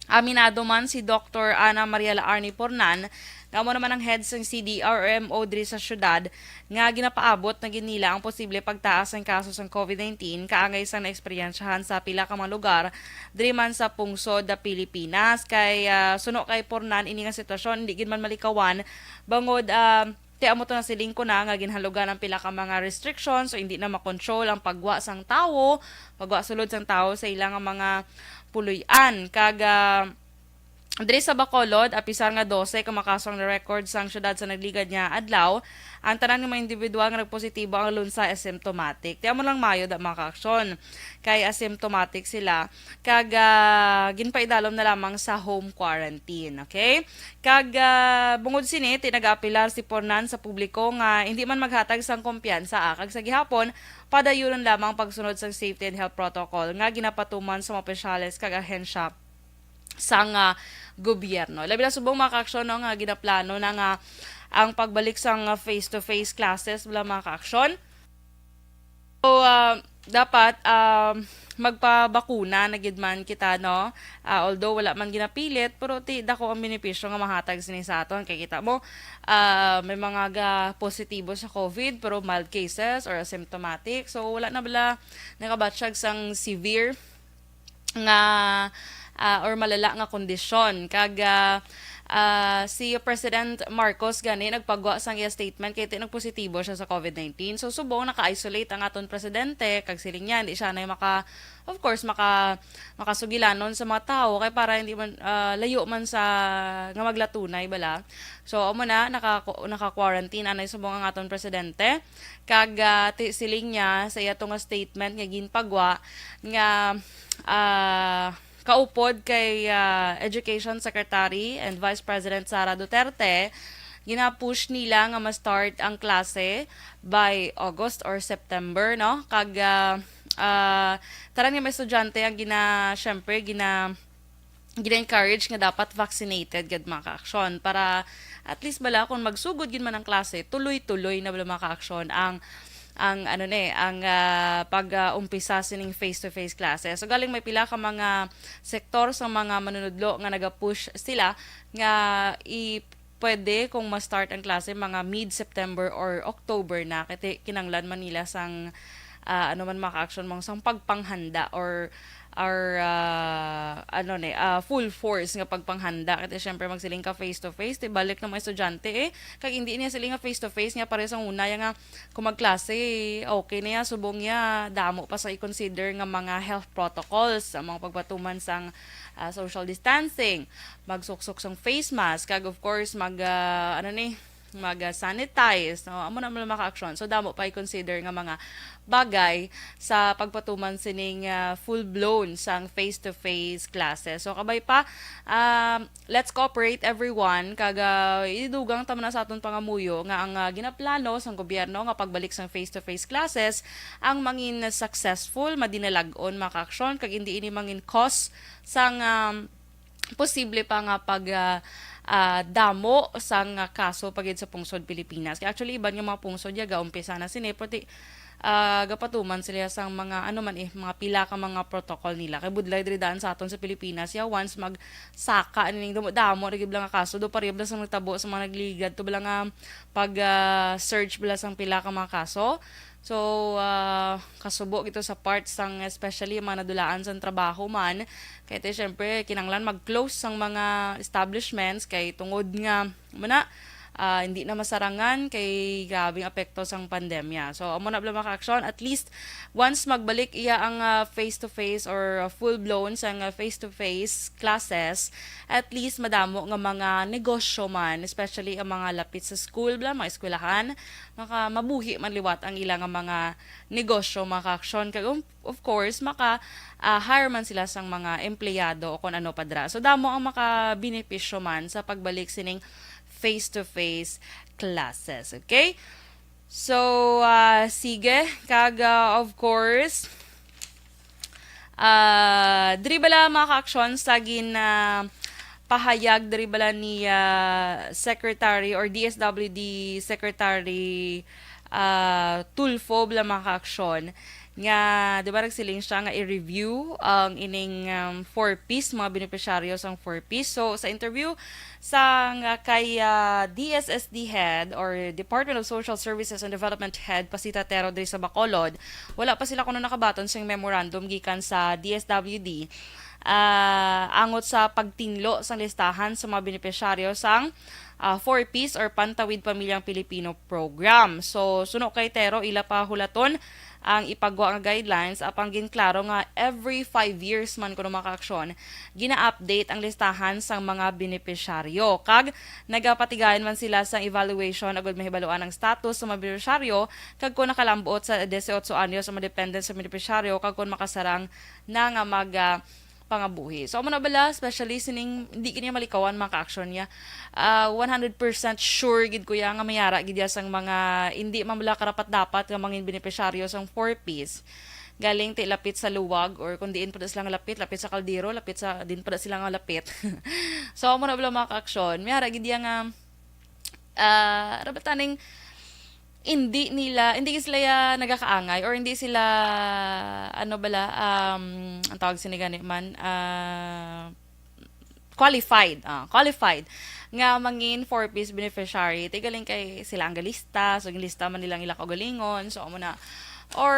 aminado man si Doktor Ana Mariela Arnie Pornan, nga amo naman ang head sang C D R M O diri sa syudad, nga ginapaabot na gid nila ang posible pagtaas sang kaso sang COVID nineteen, kaangay sang naeksperyensyahan sa pila ka mga lugar diri man sa pungsod da Pilipinas. Kay, ah, suno kay Pornan, ini nga sitwasyon hindi gid man malikawan, bangod, ah, ti amo to nasiling ko na nga ginhalugan ang pila ka mga restrictions, so hindi na makontrol ang pagwa sang tawo, pagwa sulod sang tawo sa ila nga mga puloy-an. Kag, ah, diri sa Bacolod, apisar nga dose ka mga kaso ang na-record sang syudad sa nagligad nga adlaw, ang tanan nga mga individual nga nagpositibo ang lunsa asymptomatic. Ti amo lang mayo da, mga ka-aksyon, kay asymptomatic sila, kag, ah, ginpaidalom na lamang sa home quarantine, okay? Kag, ah, bungod sini, ti nagaapelar si Pornan sa publiko nga hindi man maghatag sang kumpiyansa, ah, kag sa gihapon, padayunon lamang pagsunod sang safety and health protocol nga ginapatuman sa mga opisyales kag ahensya sang, ah, gobyerno. Labi na subong, mga ka-aksyon, no, nga ginaplano na nga ang pagbalik sang, ah, face-to-face classes, bala, mga ka-aksyon. So, ah, dapat, ah, magpabakuna na gid man kita, no? Ah, although wala man ginapilit, pero ti dako ang benepisyo nga mahatag sini sa aton. Kay kita mo, ah, may mga ga positibo sa COVID, pero mild cases or asymptomatic. So, wala na bala nakabatsyag sang severe nga, ah, or malala nga kondisyon. Kag, ah, ah, si President Marcos gani nagpagwa sang iya statement kay ti nagpositibo siya sa COVID nineteen. So, subong naka-isolate ang aton presidente, kag siling niya, hindi siya na maka, of course, maka, makasugilanon sa mga tawo kay para hindi man, ah, layo man sa nga maglatunay bala. So, amo na, naka, naka-quarantine anay subong ang aton presidente. Kag, ah, ti-, siling niya sa iya to nga statement nga ginpagwa nga, ah, kaupod kay, ah, Education Secretary and Vice President Sara Duterte, gina-push nila nga ma-start ang klase by August or September, no? Kag, ah, ah, tanan nga mga estudyante ang gina-, syempre, gina-, gina-encourage nga dapat vaccinated gid, mga ka-aksyon, para at least bala kung magsugod gid man ang klase, tuloy-tuloy na bala, mga ka-aksyon, ang, ang ano ni, ang, ah, pag, ah, umpisa sining face-to-face classes. So, galing may pila ka mga sektor sa mga manunudlo nga naga-push sila nga i-, pwede kung ma-start ang klase mga mid-September or October na, kay ti-, kinanglan man nila sang, ah, ano man, mga ka-aksyon, mong sang pagpanghanda or, or, ah, ano ni, ah, full force nga pagpanghanda. Kay ti, syempre, magsiling ka face to face, ti balik ng mga estudyante, eh. Kag hindi niya siling nga face to face nga pares ang una, ya nga kung magklase, okay na ya, subong ya, damo pa sa i-consider nga mga health protocols, ang mga pagpatuman sang, ah, social distancing, magsuksok sang face mask, kag of course, mag, ah, ano ni, mag, ah, sanitize, no? Amo na man, mga ka-aksyon. So, damo pa i-consider nga mga bagay sa pagpatuman sining, ah, full-blown sang face-to-face classes. So, kabay pa, um, let's cooperate, everyone. Kag, ah, idugang ta man na sa aton pangamuyo nga ang, ah, ginaplano sang gobyerno nga pagbalik sang face-to-face classes ang mangin successful, madinalag-on, mga ka-aksyon, kag hindi ini mangin cause sang, um, posible pa nga pag, ah, ah, damo sang, ah, kaso pa gid sa pungsod Pilipinas. Kay actually, iban nga mga pungsod ya gaumpisa na sini, pero ti, ah, gapatuman sila sang mga, ano man eh, mga pila ka mga protocol nila. Kay budlay diri daan sa aton sa Pilipinas, ya, once magsaka nining damo-damo ra gid bala nga kaso, do pareho bala sang nagtabo sa mga nagligad to bala nga pag, ah, surge bala sang pila ka mga kaso. So, ah, kasubo gito sa part sang, especially mga nadulaan sang trabaho man, kay ti, syempre, kinanglan mag-close sang mga establishments kay tungod nga, muna, ah, hindi na masarangan kay grabing apekto sang pandemya. So, amo na bala, mga kaaksyon, at least once magbalik iya ang, ah, face-to-face or, ah, full-blown sang, ah, face-to-face classes, at least madamo nga mga negosyo man, especially ang mga lapit sa school bala, mga eskwelahan, maka-, mabuhi man liwat ang ila nga mga negosyo, mga kaaksyon. Kag, um, of course, maka, ah, hire man sila sang mga empleyado o kon ano pa dira. So, damo ang makabenepisyo man sa pagbalik sining face-to-face classes. Okay? So, ah, sige. Kag, ah, of course, ah, diri bala, mga kaaksyon, sa gin, ah, pahayag diri bala ni, ah, Secretary or D S W D Secretary, ah, Tulfo bala, mga kaaksyon, nga, di ba, nagsiling siya nga i-review ang ining, um, four Ps, mga benepisyaryo sang four Ps. So, sa interview sang, ah, kay, ah, D S S D head or Department of Social Services and Development head, Pasita Tero, diri sa Bacolod, wala pa sila kuno nakabaton sing memorandum gikan sa D S W D, ah, angot sa pagtinlo sang listahan sa mga benepisyaryo sang, ah, four Ps or Pantawid Pamilyang Pilipino Program. So, suno kay Tero, ila pa hulaton ang ipagwa nga guidelines, apang ginklaro nga every five years man kuno, mga kaaksyon, gina-update ang listahan sang mga benepisyaryo. Kag nagapatigayon man sila sang evaluation agud mahibaluan ang status sa mga benepisyaryo, kag kon nakalambot sa dieciocho anyos ang mga dependent sa benepisyaryo, kag kon makasarang na nga mag, ah, pangabuhi. So, amo na bala, especially sining, di gid niya malikawan, mga kaaksyon, niya. Ah, one hundred percent sure gid ko ya nga mayara gid ya sang mga hindi man bala karapat-dapat nga mangin benepisyaryo sang four Ps. Galing ti lapit sa luwag, or kung diin pa da sila nga lapit, lapit sa kaldero, lapit sa, din pa da sila nga lapit. So, amo na bala, mga kaaksyon, mayara gid ya nga, ah, rabataning hindi nila, hindi sila ya nagakaangay, or hindi sila, ano bala, um, ang tawag sini gani man, ah, qualified, ah, qualified nga mangin four Ps beneficiary. Ti galing kay sila ang galista, so ginlista man nila ang ila kaugalingon, so amo na. Or,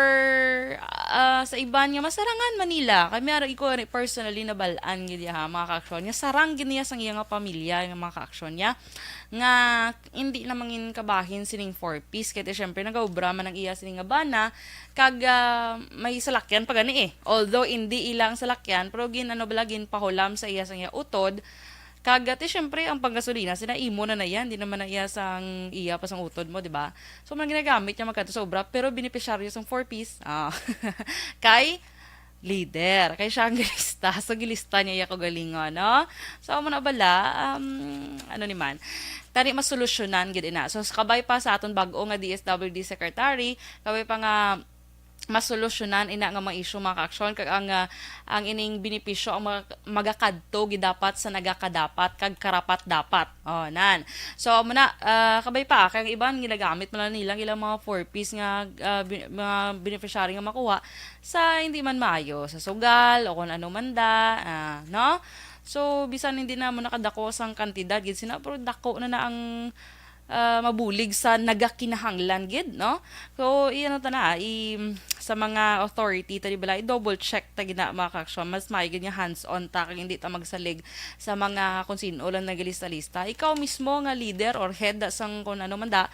ah, sa iban nga masarangan man nila, kay may ara ko personally nabal-an gid ya, ha, mga kaaksyon, nga sarang gid niya sang iya nga pamilya, nga mga kaaksyon niya, nga hindi na mangin kabahin sining four Ps, kay ti, syempre, nagaobra man ang iya sining nga bana, kag, ah, may salakyan pa gani, eh. Although hindi ila ang salakyan, pero gin, ano bala, ginpahulam sa iya sang iya utod. Kag, ah, ti, syempre, ang panggasolina, sina imo na na yan, di naman na iya sang iya pa sang utod mo, di ba? So, man ginagamit niya magkadto sa obra, pero benepisyaryo sang four Ps, ah, kay leader. Kay siya ang gilista. So, gilista niya iya kaugalingon, no? So, amo na bala, um, ano ni man, tani masolusyonan gid ina. So, sa kabay pa sa aton bag-o nga D S W D secretary, kabay pa nga masolusyonan ina nga mga issue, mga kaaksyon, kag ang, ah, ang ining benepisyo ang mag-, magakadto gid dapat sa nagakadapat kag karapat-dapat. Oh, nan. So, amo na, ah, kabay pa, kay ang iban ginagamit man lang nila ang ilang mga four Ps nga, ah, bi-, mga beneficiary nga makuha sa hindi man maayo, sa sugal o kung ano man da, ah, no? So, bisan hindi na mo nakadako sang kantidad gid sina, pero dako na na ang, ah, mabulig sa nagakinahanglan gid, no? So, i-ano ta na, i-, sa mga authority ta, di bala, i-double check ta gid na, mga kaaksyon. Mas maayo gid nga hands-on ta, kag hindi ta magsalig sa mga kung sino lang nagalista-lista. Ikaw mismo nga leader or head da sang kung ano man da,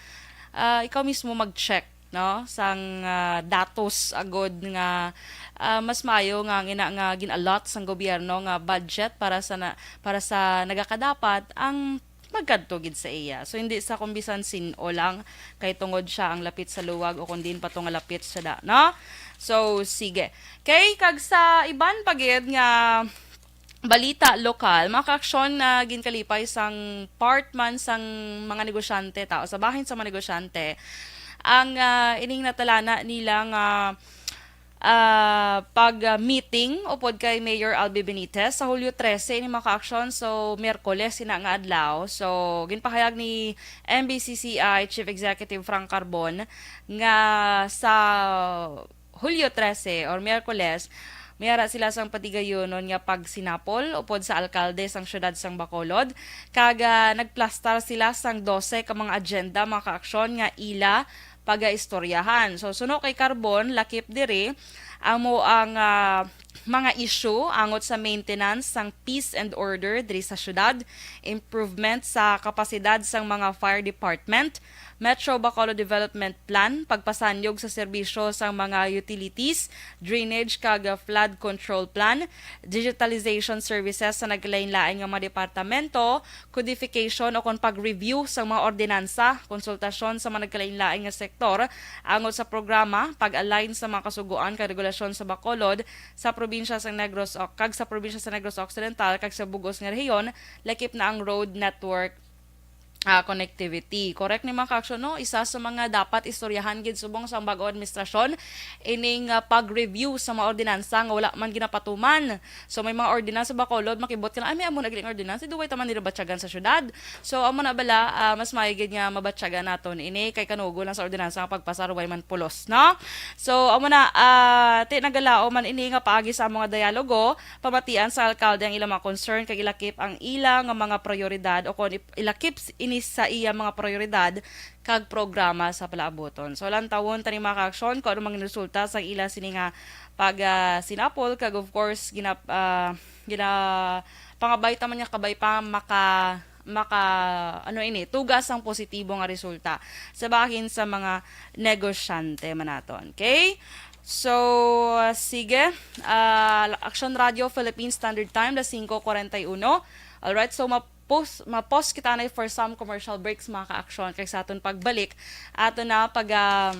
ah, ikaw mismo mag-check, no, sang, ah, datos agud nga, ah, mas maayo nga ang ina nga gin-allot sang gobyerno nga budget para sa na, para sa nagakadapat ang magkadto gid sa iya. So, hindi sa kung bisan sin-o lang kay tungod siya ang lapit sa luwag o kung diin pa to nga lapit siya da, no? So, sige. Kay kag sa iban pa gid nga balita lokal, mga kaaksyon, na ginkalipay sang part man sang mga negosyante, tao sa bahin sa mga negosyante, ang, ah, ining natalana nila nga, ah, pag, ah, meeting upod kay Mayor Albee Benitez sa Hulyo trese ini, mga kaaksyon. So, Miyerkules ina nga adlaw. So, ginpahayag ni M B C C I Chief Executive Frank Carbon nga sa Hulyo trese or Miyerkules, may ara sila sang patigayunon nga pagsinapol upod sa alkalde sang siyudad sang Bacolod, kag, ah, nagplastar sila sang dose ka mga agenda, mga kaaksyon nga ila pagaistoryahan. So, suno kay Carbon, lakip diri Amo ang, ah, mga issue angot sa maintenance sang peace and order diri sa syudad, improvement sa kapasidad sang mga fire department, Metro Bacolod Development Plan, pagpasanyog sa serbisyo sang mga utilities, drainage kag flood control plan, digitalization services sa nagkalain-lain nga mga departamento, codification o kon pag-review sa mga ordinansa, konsultasyon sa mga nagkalain-lain nga sektor angot sa programa, pag-align sa mga kasugoan kag regulasyon sa Bacolod, sa probinsya sa Negros Oc-, kag sa probinsya sa Negros Occidental kag sa bug-os nga rehiyon, lakip na ang road network, ah, connectivity. Correct ni mga kaaksyon, no? Isa sa mga dapat istoryahan gid subong sa bag-o administrasyon ining, ah, pag-review sa mga ordinansa nga wala man ginapatuman. So, may mga ordinansa sa Bacolod, makibot ka na, "Ay, may amo na galing ordinansa, duway taman nila batyagan sa syudad." So, amo na bala, ah, mas maayo gid nga mabatyagan naton ini kay kanugo lang sa ordinansa nga pagpasar, way man pulos, no? So, amo na, ah, ti nagalaom man ini nga paagi sa amo nga dialogo, pamatian sa alkalde ang ilang mga concern kag ilakip ang ila nga mga prioridad o kon ip-, ilakip s-, ini sa iya mga prioridad kag programa sa palaabuton. So, lantawon tani mga kaaksyon kung ano mang resulta sa ila sini nga pag, ah, sinapol kag of course gina-, ah, gina-, pangabay ta man nga kabay pa maka maka ano ini tugas ang positibo nga resulta sa bahin sa mga negosyante man naton. Okay? So, sige, ah, Action Radio Philippines Standard Time, las singko kuwarenta y uno. Alright, so mapos-, mapos kita na for some commercial breaks, mga ka-action. Kay sa aton pagbalik, ato na pag, ah,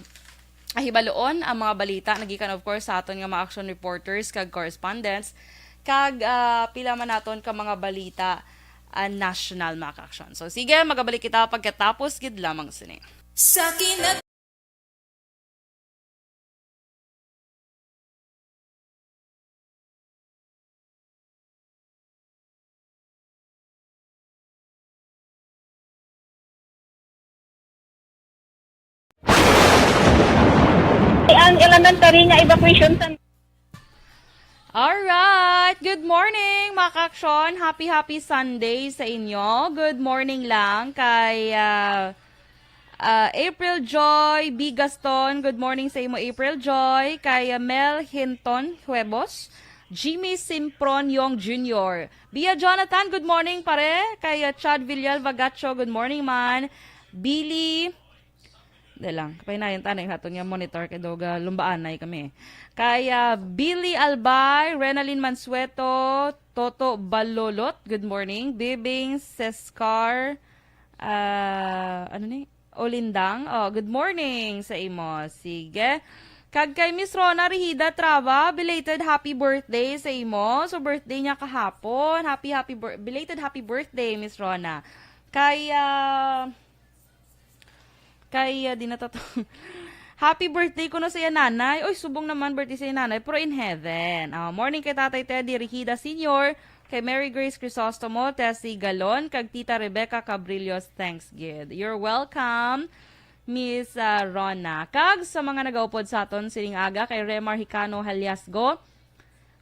ahibaloon ang mga balita nagikan, of course, sa aton nga mga action reporters kag correspondents, kag, ah, pila man naton ka mga balita, ah, national, mga ka-action. So, sige, magabalik kita pagkatapos gid lamang sini. Sa kina- Ang elementary nga evacuation center. Alright! Good morning, mga ka-action! Happy, happy Sunday sa inyo. Good morning lang kay, ah, ah, April Joy B. Gaston. Good morning sa imo, April Joy. Kay, ah, Mel Hinton Huebos. Jimmy Simpron Yong Junior. Bia Jonathan, good morning, pare. Kay, ah, Chad Villalvagacho, good morning, man. Billy Di lang, kapahinayan ta na yung aton nga monitor kay daw galumbaan na kami. Kay, ah, Billy Albay, Renalyn Mansueto, Toto Balolot, good morning. Bibing Sescar, ah, ano ni? Olindang, oh, good morning sa imo. Sige. Kag kay Miss Rona Rihida Trava, belated happy birthday sa imo. So, birthday niya kahapon. Happy, happy bir-, belated happy birthday, Miss Rona. Kay, ah, Kay, ah, di na to. Happy birthday ko na sa iya nanay. Oy, subong naman birthday sa iya nanay, pero in heaven. Ah, morning kay Tatay Teddy Rihida Senior, kay Mary Grace Crisostomo, Tessie Galon, kag Tita Rebecca Cabrillos. Thanks gid. You're welcome, Miss, ah, Rona. Kag sa mga nagaupod sa aton sining aga, kay Remar Hicano Haliasgo,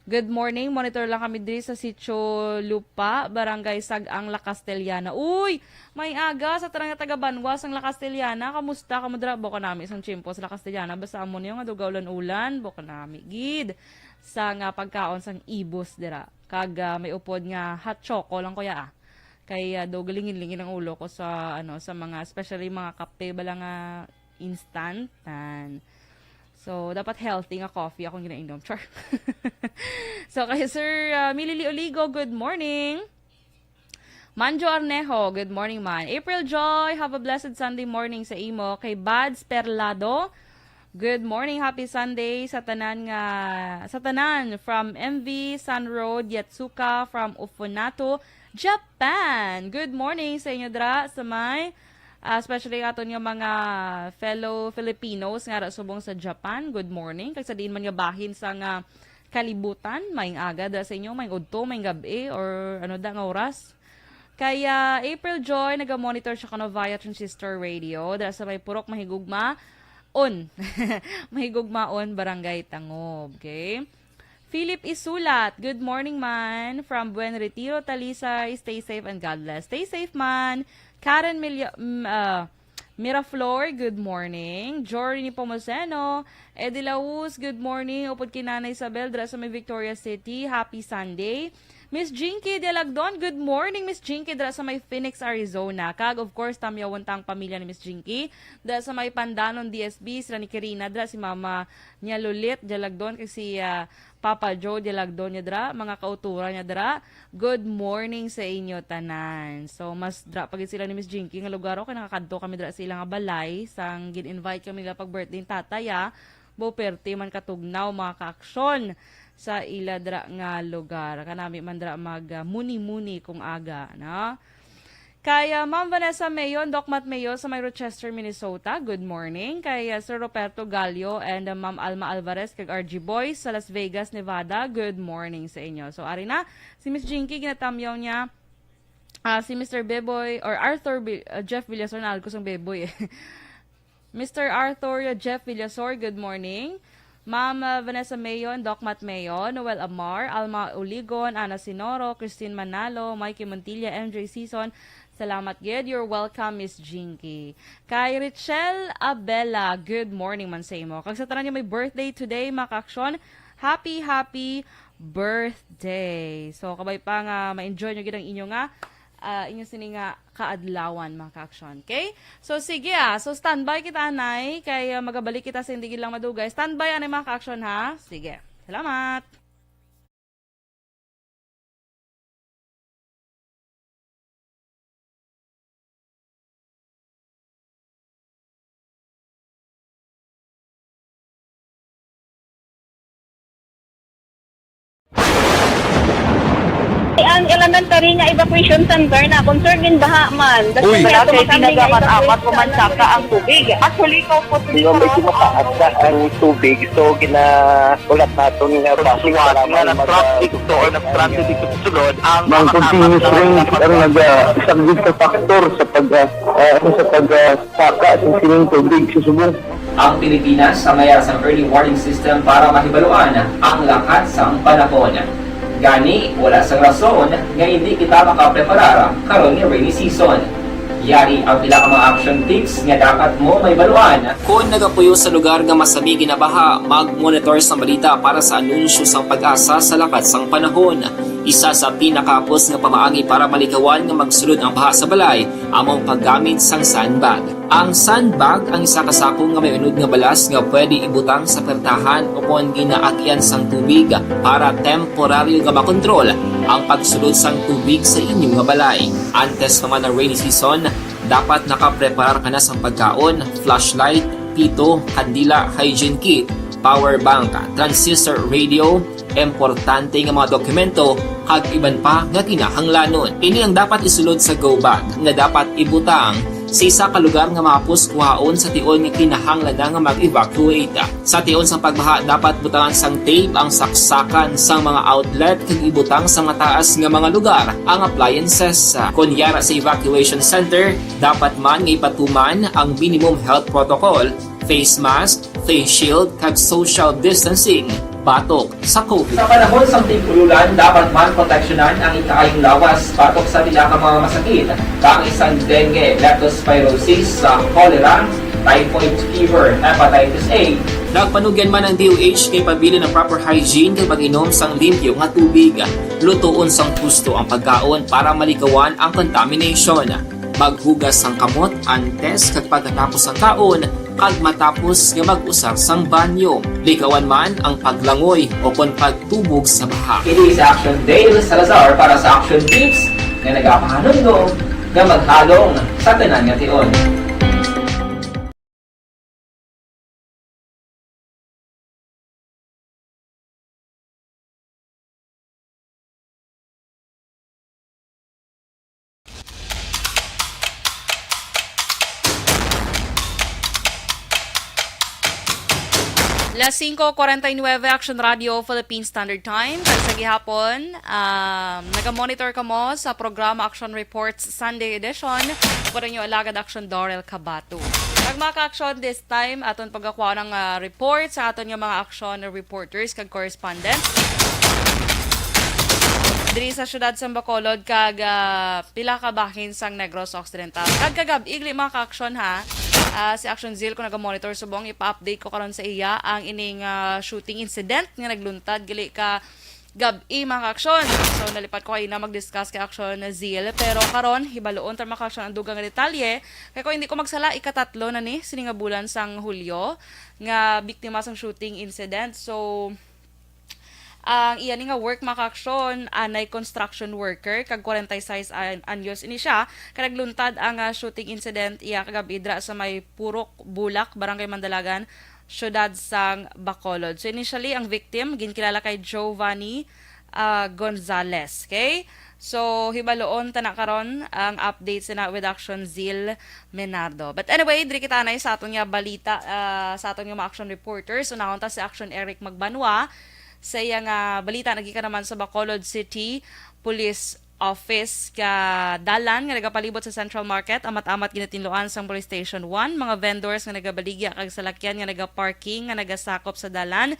Good morning. Monitor lang kami diri sa Sitio Lupa, Barangay Sag-ang, La Castellana. Uy! May aga sa tanan nga taga Banwa sang La Castellana. Kamusta kamo dira? Buka nami sang tiyempo sa La Castellana. Basta amo niyo nga duga ulan-ulan. Buka nami gid sa nga pagkaon sang ibos dira. Kag, ah, may upod nga hot choco lang, kuya, ah. Kay, ah, daw galingin-lingin ang ulo ko sa, ano, sa mga, especially mga kape bala nga instant. Tan. So, dapat healthy nga coffee akong ginainom. Char. So, kay Sir, ah, Milili Oligo, good morning. Manjo Arnejo, good morning man. April Joy, have a blessed Sunday morning sa imo. Kay Bads Perlado, good morning, happy Sunday sa tanan nga, sa tanan from M V San Road, Yatsuka from Ufunato, Japan. Good morning sa inyo dra sa may, ah, especially aton nga mga fellow Filipinos nga ara subong sa Japan. Good morning. Kag sa diin man nga bahin sa nga kalibutan, maayong aga da sa inyo, maayong udto, maayong gab-i, or ano da nga oras. Kay, ah, April Joy, naga-monitor siya kuno via transistor radio. Da sa may Purok Mahigugma, on. Mahigugma on, Barangay Tangob. Okay? Philip Isulat, good morning man. From Buen Retiro, Talisay, stay safe and God bless. Stay safe man. Karen Milya-, mm, ah, Miraflor, good morning. Jory Nepomuceno, Eddie Laus, good morning. Upod kay Nanay Isabel, dira sa may Victoria City, happy Sunday. Miss Jinky Dialagdon, good morning, Miss Jinky, dira sa may Phoenix, Arizona. Kag, of course, tamyawon ta ang pamilya ni Miss Jinky. Dira sa may Pandanon, D S B, sila ni Kirina, dira si Mama niya Lulit Dialagdon, kag si, ah, Papa Joe Dialagdon niya dira, mga kauturan niya dira. Good morning sa inyo tanan. So, mas dira pa gid sila ni Miss Jinky nga lugar, okay, nakakadto kami dira sa ila nga balay, sang gin-invite kami nila pag birthday ni tatay, ah. Bo, perte man katugnaw, mga kaaksyon, sa ila dira nga lugar. Kanami man dira mag, ah, muni-muni kung aga, no? Kay, ah, Ma'am Vanessa Mayon, Doc Matt Mayon sa may Rochester, Minnesota, good morning. Kay, ah, Sir Roberto Gallo and, ah, Ma'am Alma Alvarez kag R G Boys sa Las Vegas, Nevada, good morning sa inyo. So, ari na, si Miss Jinky, ginatamyaw niya, ah, si Mister Beboy, or Arthur Bi-, ah, Jeff Villasor, na ko sang Beboy, eh. Mister Arthur Jeff Villasor, good morning. Ma'am, uh, Vanessa Mayon, Doc Matt Mayon, Noel Amar, Alma Uligon, Ana Sinoro, Christine Manalo, Mikey Montilla, M J Season, salamat gid. You're welcome, Miss Jinky. Kay Richelle Abela, good morning man sa imo. Kag sa tanan nga may birthday today, mga kaaksyon, happy, happy birthday. So, kabay pa nga ma-enjoy nyo gid ang inyo nga, ah, inyo sini nga kaadlawan, mga kaaksyon. Okay? So, sige, ah. So, standby kita, anay. Kay, ah, magabalik kita sa hindi gid lang madugay. Standby, anay, mga kaaksyon, ha? Sige. Salamat. Ang elementary nga evacuation center na concern gid baha man. Uy. Wala kay tinaga man, amat ko man saka ang tubig. Actually, ikaw po, di ba, medyo mataas na ang tubig. So, ginahulat naton nga basic nga nag-traffic to or nag-transit dito sa sulod ang mga continuous rain ang nag-, ah, isa gid sa factor sa pag, ah, ah, ano, sa pag, ah, saka sa sining tubig sa subong. Ang Pilipinas sa mayar sang early warning system para mahibaluan ang lakat sang panahon. Gani, wala sang rason nga hindi kita makapreparar karon nga rainy season. Yari ang pila ka mga action tips nga dapat mo mahibaluan. Kon nagapuyo sa lugar nga masami ginabaha, mag-monitor sang balita para sa anunsyo sang PAGASA sa lakat sang panahon. Isa sa pinakahapos nga pamaagi para malikawan nga magsulod ang baha sa balay amo ang paggamit sang sandbag. Ang sandbag ang isa ka sako nga may unod nga balas nga pwede ibutang sa pertahan o kon ginaagyan sang tubig para temporaryo nga makontrol ang pagsulod sang tubig sa inyo nga balay. Antes pa man ang rainy season, dapat nakapreparar ka na sang pagkaon, flashlight, pito, kandila, hygiene kit, power bank, transistor radio, importante nga mga dokumento, kag iban pa nga kinahanglanon. Ini ang dapat isulod sa go bag nga dapat ibutang sa isa ka lugar nga mahapos kuhaon sa tion nga kinahanglan na nga mag-evacuate. Sa tion sang pagbaha, dapat butangan sang tape ang saksakan sang mga outlet kag ibutang sa mataas nga mga lugar ang appliances. Kon yara sa evacuation center, dapat man nga ipatuman ang minimum health protocol, face mask, face shield, kag social distancing batok sa COVID. Sa panahon sang tig-ululan, dapat man proteksyonan ang ikaayong lawas batok sa pila ka mga masakit, kaangay sang dengue, leptospirosis, sa cholera, typhoid fever, hepatitis A. Nagpanugyan man ang D O H nga ipabilin ang proper hygiene kag pag-inom sang limpyo nga tubig. Lutoon sang husto ang pagkaon para malikawan ang contamination. Maghugas sang kamot antes kag pagkatapos sang kaon kag matapos nga mag-usar sang banyo. Likawan man ang paglangoy o kon pagtubog sa baha. Ini si Action Dale Salazar para sa Action Tips nga nagapahanumdom nga maghalong sa tanan nga tion. Las singko cuarenta y nueve, Action Radio, Philippine Standard Time. Kag sa gihapon, um, naga-monitor kamo sa programa Action Reports Sunday Edition. Ako rin yung alagad Action Dorel Cabato. Kag mga ka-action, this time, aton pagkakuha ng, ah, report sa aton nga mga action reporters kag correspondent. diri sa siyudad sang Bacolod kag, ah, pila ka bahin sang Negros Occidental. Kag kagab-i gali, mga ka-aksyon, ha, ah, si Action Zeal ko naga-monitor subong ipa-update ko karon sa iya ang ining, ah, shooting incident nga nagluntad gali ka gab-i, mga ka-aksyon. So, nalipat ko kaina mag-discuss kay Action Zeal. Pero karon, hibaluon ta, mga ka-aksyon, ang dugang nga detalye. Kay kung hindi ko magsala, ikatatlo na ni sini nga bulan sang Hulyo nga biktima sang shooting incident. So, ang iya ni nga work, mga ka-aksyon, anay construction worker, kag forty-six an-, anyos ini siya. Kag nagluntad ang, ah, shooting incident iya kagab-i dira sa may Purok Bulak, Barangay Mandalagan, siyudad sang Bacolod. So, initially, ang victim ginkilala kay Giovanni, ah, Gonzales. Okay? So, hibaluon ta na karon ang update sa na with Action Zeal Menardo. But anyway, diri kita anay sa aton nga balita, ah, sa aton nga mga action reporters. Unahon ta si Action Eric Magbanwa. Sa iya nga balita, nagikan naman sa Bacolod City Police Office ka dalan nga nagapalibot sa Central Market, amat-amat ginatinluan sang Police Station one, mga vendors nga nagabaligya kag salakyan nga nagaparking nga nagasakop sa dalan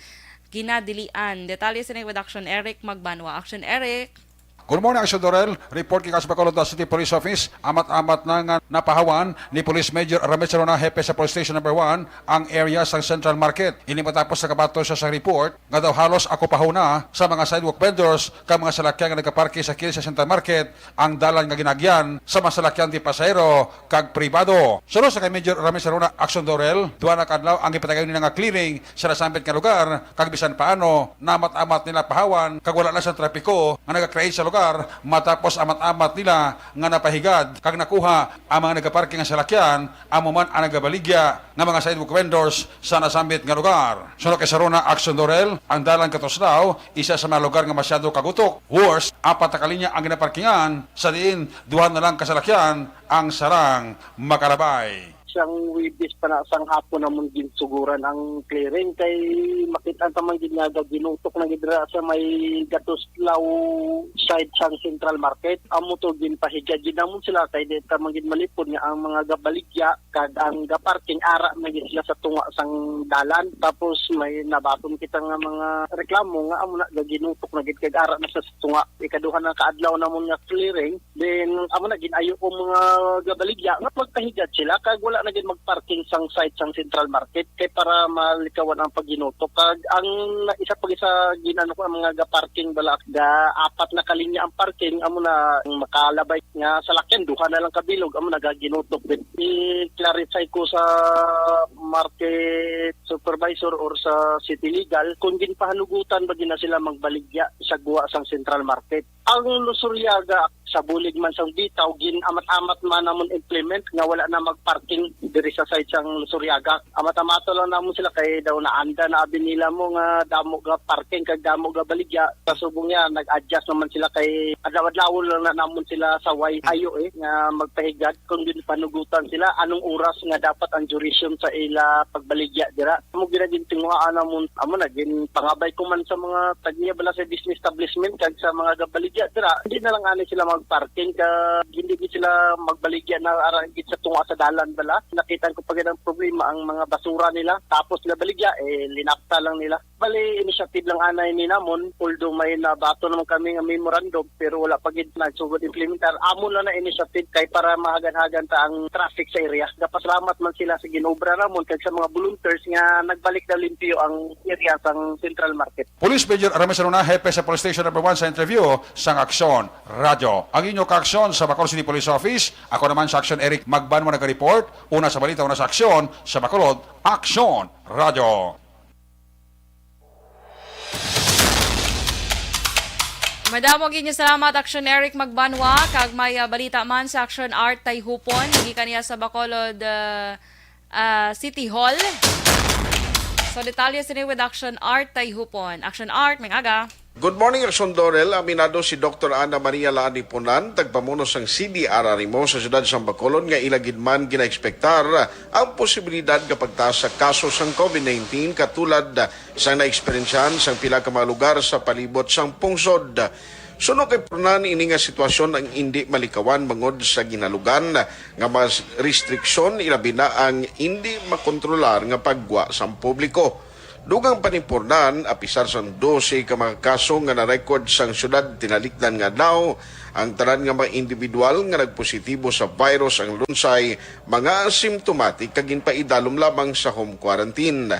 ginadilian. Detalye sini with Action Eric Magbanwa. Action Eric. Good morning, Action Dorel. Report kay sa Bacolod City Police Office. Amat-amat na nga napahawan ni Police Major Ramesh Rona, hepe sa Police Station Number One, ang area sa Central Market. Ini matapos nakabato siya sa report nga daw halos akupahon na sa mga sidewalk vendors kag mga salakyan nga nagaparke sa kilid sa Central Market ang dalan nga ginagyan sa mga salakyan di pasahero kag pribado. Suno sa kay Major Ramesh Rona, Action Dorel, duha na ka adlaw ang gipatayon nila nga clearing sa nasambit nga lugar, kag bisan paano, naamat-amat nila pahawan kag wala na sa trapiko nga nagakreate sa lugar, matapos amat-amat nila nga napahigad kag nakuha ang mga nagaparking nga salakyan, amo man ang nagabaligya nga mga sidewalk vendors sa nasambit nga lugar. Suno kay Sarona Action Dorel, ang dalan ka Tuslao, isa sa mga lugar nga masyado kagutok. Worse, apat na ka linya ang ginaparkingan, sa diin duha na lang ka salakyan ang sarang makalabay. Sang Huwebes pa na sang hapon namon ginsuguran ang clearing kay makita ta man gid nga gaginutok na gid dira sa may Gatuslao side sang Central Market. Amo to, ginpahigad gid namon sila kay di ta man gid malipod nga ang mga gabaligya kag ang gaparking ara na gid sila sa tunga sang dalan. Tapos may nabaton kita nga mga reklamo nga amo na gaginutok na gid kag ara na sa tunga. Ikaduha na ka adlaw namon nga clearing. Then, amo na, gin-ayo ko mga gabaligya nga magpahigad sila kag wala na gid magparking sang side sang Central Market kay para malikawan ang pagginutok. Kag ang isa pa gid sa ginano ko, ang mga gaparking bala, ga apat na ka linya ang parking, amo na ang makalabay nga salakyan, duha na lang kabilog, amo na gaginutok gid. I-clarify ko sa market supervisor or sa city legal kung ginpahanugutan ba gid na sila magbaligya sa guwa sang Central Market. Ang Lusuriaga, sa bulig man sang bitaw, gin-amat-amat man namon implement nga wala na magparking diri sa side sang Lusuriaga. Amat-amato lang namon sila kay daw naanda na abi nila mo nga damo ga parking kag damo ga baligya. Sa subong niya, nag-adjust naman sila kay adlaw-adlaw lang na namon sila saway ayo, eh, nga magpahigad kung ginpanugutan sila anong oras nga dapat ang duration sa ila pagbaligya dira. Amo gid na gintinguhaan namon, amo na, ginpangabay ko man sa mga tag-iya bala sa business establishment kag sa mga gabaligya dira. Hindi na lang ani sila magparking kag hindi gid sila magbaligya na ara gid sa tunga sa dalan bala. Nakita ko pa gid ang problema, ang mga basura nila. Tapos nabaligya, eh, linapta lang nila. Bali, initiative lang anay ni namon, although may nabato naman kami nga memorandum, pero wala pa gid nagsugod implementar. Amo lang na initiative kay para mahagan-hagan ta ang traffic sa area. Gapasalamat man sila sa ginobra namon kag sa mga volunteers nga nagbalik na limpyo ang area sang Central Market. Police Major Ramis Luna, hepe sa Police Station Number One, sa interview sang Aksyon Radyo. Ang inyo kaaksyon sa Bacolod City Police Office, ako naman sa Aksyon Eric Magbanwa nag-report. Una sa balita, una sa aksyon, sa Bacolod, Aksyon Radyo. Madamo gid nga salamat, Action Eric Magbanwa. Kag may, ah, balita man sa Action Art Tayhupon, gikan niya sa Bacolod, ah, ah, City Hall. So, detalye sini with Action Art Tayhupon. Action Art, may aga. Good morning, Action Dorel. Aminado si Doktor Ana Maria Laanipunan, tagpamuno sang C D R R M O sa siyudad sang Bacolod, nga ila gid man ginaekspektar ang posibilidad nga pagtaas sa kaso sang COVID nineteen, katulad sang naeksperyensyahan sang pila ka mga lugar sa palibot sang pungsod. Suno kay Purnan, ini nga sitwasyon ang indi malikawan bangod sa ginalugan nga mas restriksyon, ilabi na ang indi makontrolar nga paggwa sang publiko. Dugang pa ni Pornan, apisar sang dose ka mga kaso nga na-record sang siyudad tinalikdan nga adlaw, ang tanan nga mga individual nga nagpositibo sa virus ang Lunsay, mga asymptomatic kag ginpaidalom lamang sa home quarantine.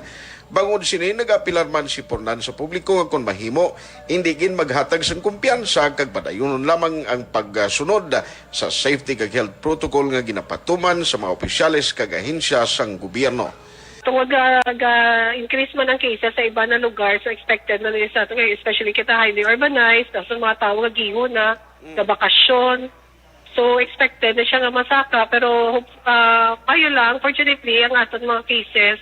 Bangod sini, nag-apilar man si Pornan sa publiko nga kon mahimo, indi gid maghatag sang kumpiyansa kag padayunon lamang ang pagsunod sa safety kag health protocol nga ginapatuman sa mga opisyales kag ahensya sang gobyerno. Tungod nga ga-increase man ang cases sa iba na lugar, so expected na nila sa ato, kay especially kita highly urbanized, tapos ang mga tao nga giho na, Mm. nga bakasyon. So, expected na siya nga masaka, pero, ah, maayo lang, fortunately, ang aton mga cases,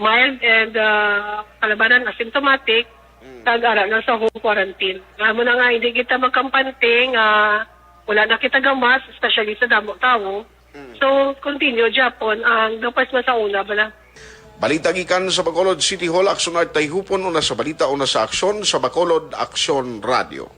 mild and, ah, kalabanan asymptomatic, Mm. kag ara lang sa home quarantine. Amo na nga, hindi kita magkampante nga wala na kita gamas, especially sa damo tawo. Mm. So, continue gyapon ang gapas man sa una bala. Balita gikan sa Bacolod City Hall, Aksyon Art Tayhupon, una sa balita, una sa aksyon, sa Bacolod Aksyon Radio.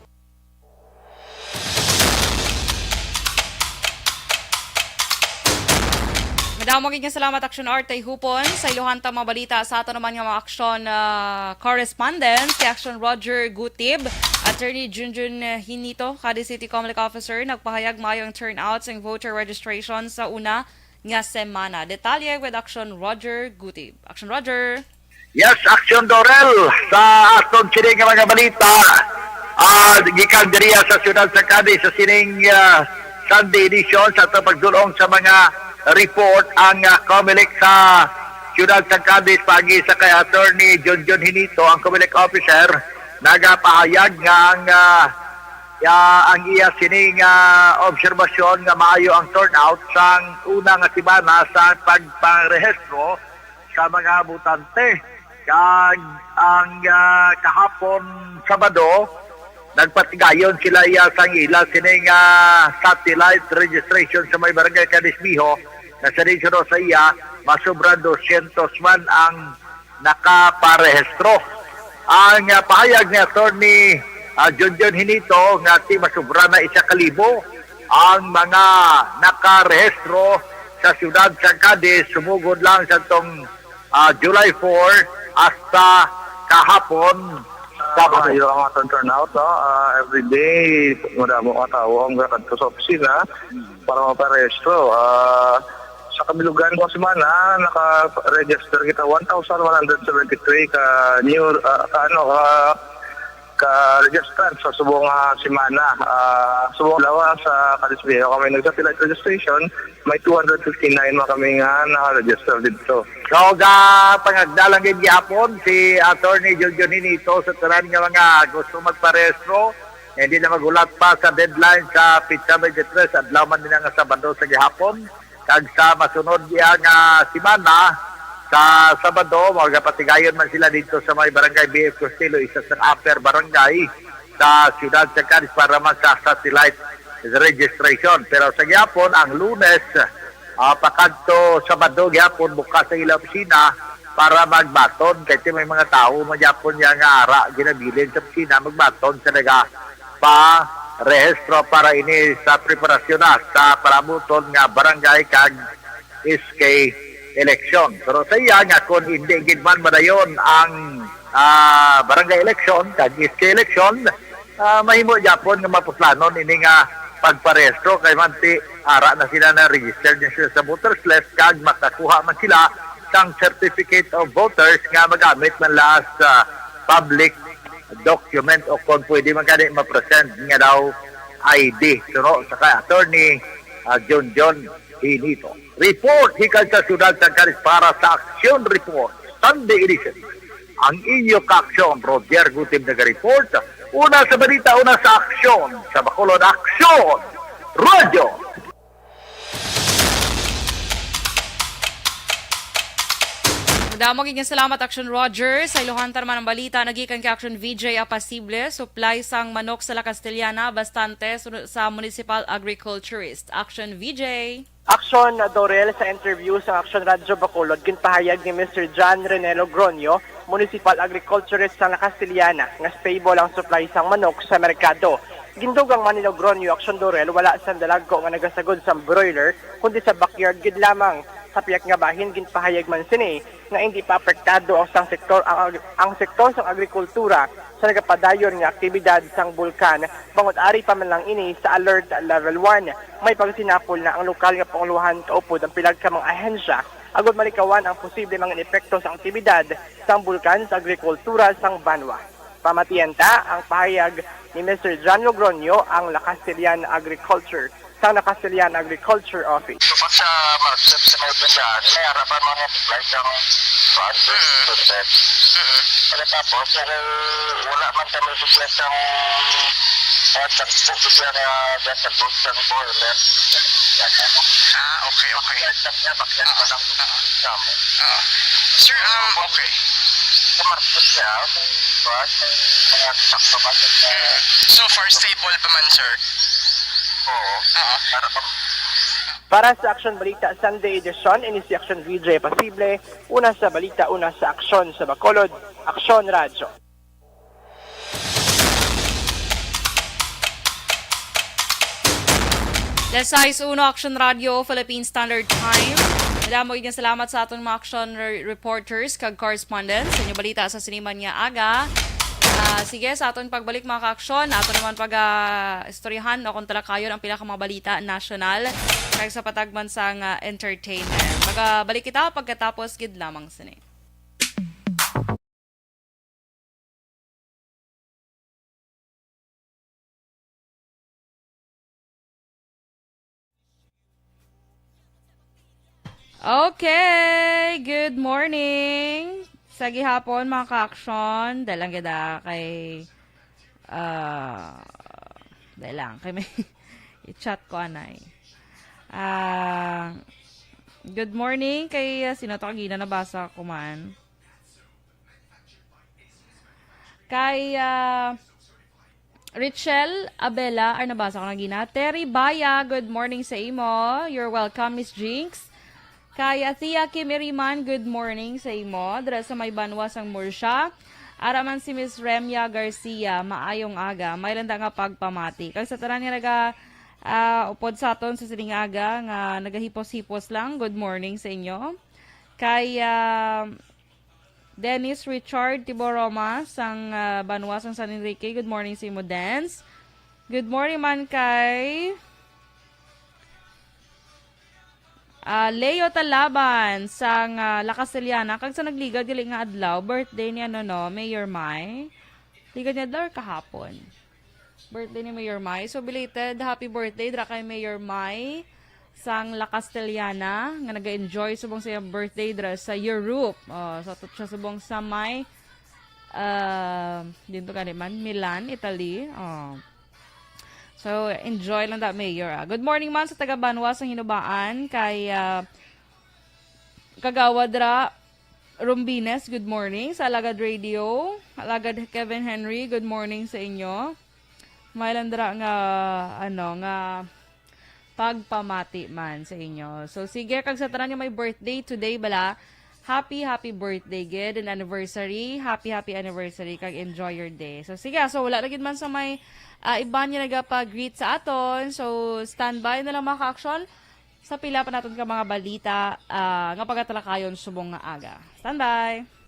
Madamo gid nga salamat, Aksyon Art Tayhupon. Sa iluhan ta mga balita sa ato naman nga mga aksyon, ah, correspondent, si Aksyon Roger Gutib, Attorney Junjun Hinito, Cadiz City Comelec Officer, nagpahayag maayo ang turnout sa voter registration sa una nga semana. Detalye with Aksyon Roger Gutib. Aksyon Roger! Yes, Aksyon Dorel, sa aton sini nga mga balita, ah, gikan diriya sa siyudad sa Cadiz sa sining, ah, Sunday edition sa aton pagdulong sa mga report ang, ah, Comelec sa siyudad sa Cadiz, pagi sa kay Attorney Junjun Hinito, ang Comelec officer, nagapahayag nga ang, ah, ya, ang iya sini nga obserbasyon nga maayo ang turnout sang una nga semana sa pagparehistro sa mga botante. Kag ang, ah, kahapon, Sabado, nagpatigayon sila iya sang ila sini nga satellite registration sa may barangay Cadiz Viejo, nga sa dinsyo sa iya, masubra dosyentos man ang nakaparehistro. Ang, ah, pahayag ni Attorney, ah, Junjun Hinito nga ti masubra na isa ka libo ang mga nakarehistro sa siyudad sa Cadiz sumugod lang sa tong, ah, July four hasta kahapon, Sabado. Maayo ang aton turnout, no? Ah, every day, madamo nga tawo ang gakadto sa opisina para maparehistro. Ah, sa kabilugan ko semana, naka-register kita one thousand one hundred seventy-three ka new, ah, ka ano, ka, ka registrant sa subong nga semana. Ah, subong lawa sa Cadiz Viejo kami nag-satellite registration, may two hundred fifty-nine man kami nga naka-register dito. So, ga pangagda lang gid gihapon si Attorney Junjun Hinito sa tanan nga mga gusto magparehistro, hindi na maghulat pa sa deadline sa pitsa twenty-three, adlaw man din nga Sabado sa gihapon. Kag sa masunod niya nga semana, sa Sabado, magapatigayon man sila dito sa may Barangay B F Costello, isa sa upper barangay sa siyudad sa Cadiz, para man sa satellite registration. Pero sa gihapon, ang Lunes, ah, pakadto Sabado gihapon, bukas ang ilang opisina para magbaton. Kay ti may mga tawo man gihapon niya nga ara ginabilin sa opisina, magbaton sa naga pa rehistro para ini sa preparasyon na sa palabuton nga barangay kag S K election. Pero sa iya nga kung hindi gid man madayon ang, ah, barangay election kag S K election, ah, mahimo gyapon nga mapuslanon ini nga pagparehistro kay man ti ara na sila na registered na sila sa voters list kag makakuha man sila sang certificate of voters nga magamit man la sa public document o kung pwede man gani ma-present nga daw I D. Suno sa kay Attorney, ah, Junjun Hinito. Report gikan sa siyudad sa Cadiz para sa Aksyon Report, Sunday edition. Ang inyo ka-aksyon, Roger Gutib naga-report. Una sa balita, una sa aksyon, sa Bacolod Aksyon, Radyo. Madamo gid nga salamat, Action Roger. Sa iluhan ta naman ang balita, nagikan kay Action V J Apasible, supply sang manok sa La Castellana, bastante suno-, sa municipal agriculturist. Action V J. Action Dorel, sa interview sa Action Radyo Bacolod, ginpahayag ni Mister John Rene Logroño, municipal agriculturist sa La Castellana, nga stable ang supply sang manok sa merkado. Gindugang man ni Logroño, Action Dorel, wala sang dalagko nga nagasagod sang broiler, kundi sa backyard gid lamang. Sa pihak nga bahin, ginpahayag man sini nga hindi pa apektado ang sang sektor, ang, ag- ang sektor sang agrikultura sa nagapadayon nga aktibidad sang bulkan, bangod ari pa man lang ini sa alert level one. May pagsinapol na ang lokal nga panguluhan kaupod ang pila ka mga ahensya agod malikawan ang posible mga epekto sa aktibidad sang bulkan sa agrikultura sang banwa. Pamatian ta ang pahayag ni Mister John Logroño, ang La Castellana Agriculture, sa La Castellana Agriculture Office. Tupad sa Market sa may tindahan, may harapan mga supply sang kuan, Mm. Sunset. Mm. Pagkatapos, eh, wala man kami bigla sang, ah, tagpo bigla nga gatagos sang boiler. Ah, okay, okay. Bakit niya, bakit Ah, pa lang ah. Sa amin. Ah. Sir, um, okay. Sa Marcos siya, may kuwan, may mga sakto ba sa Mm. So far, stable pa man, sir? Oo. Oo. Para pa Para sa Aksyon Balita Sunday Edition, ini si Aksyon V J Pasible, una sa balita, una sa aksyon sa Bacolod, Aksyon Radyo. Las sais uno, Action Radio, Philippine Standard Time. Madamo gid nga salamat sa aton mga action re- reporters kag correspondents sa inyo balita sa siniman nga aga. Ah, sige, sa aton pagbalik, mga ka-aksyon, ato naman pag ah, istoryahan o kung talakayon ang pila ka mga balita nasyonal kag sa patagman sang ah, entertainment. Magabalik kita pagkatapos gid lamang sini. Okay, good morning sa gihapon, mga ka-action. Dahil lang gid, ah, kay, ah, dahil lang, kay may i-chat ko, anay. Ah, good morning kay, ah, sino to? Kagina nabasa ko man. Kay, ah, Richelle Abela, ay, nabasa ko na gina. Terry Baya, good morning sa imo. You're welcome, Miss Jinx. Kay Athea Kim Iriman, good morning sa imo. Dira sa may banwa sang Murcia. Ara man si Miss Remya Garcia, maayong aga. May landa nga pagpamati. Kag sa tanan nga naga, ah, upod sa aton sa sining aga nga nagahipos-hipos lang, good morning sa inyo. Kay, ah, Dennis Richard Tiboroma sang, ah, banwa sang San Enrique. Good morning sa imo, Dens. Good morning man kay, ah, Leo Talaban sang, ah, La Castellana. Kag sa nagligad gali nga adlaw, birthday ni, ano, no, Mayor Mai. Ligad nga adlaw or kahapon? Birthday ni Mayor Mai. So, belated happy birthday dira kay Mayor Mai sang La Castellana nga naga-enjoy subong sa iyang birthday dira sa Europe. Oh, so, ato siya subong sa may, ah, dito gani man, Milan, Italy. Oh. So, enjoy lang da, Mayor, ah. Good morning man sa taga Banwa sang Hinubaan kay, ah, Kagawad ra Rombines, good morning. Sa Alagad Radio, Alagad Kevin Henry, good morning sa inyo. May lang dira nga, ano, nga pagpamati man sa inyo. So, sige, kag sa tanan nga may birthday today, bala, happy, happy birthday, gid, and anniversary. Happy, happy anniversary, kag enjoy your day. So, sige, so wala na gid man sa may, ah, iban nga nagapa-greet sa aton. So, standby na lang, mga ka-action. Sa pila pa naton ka mga balita, ah, nga pagatalakayon subong nga aga. Standby!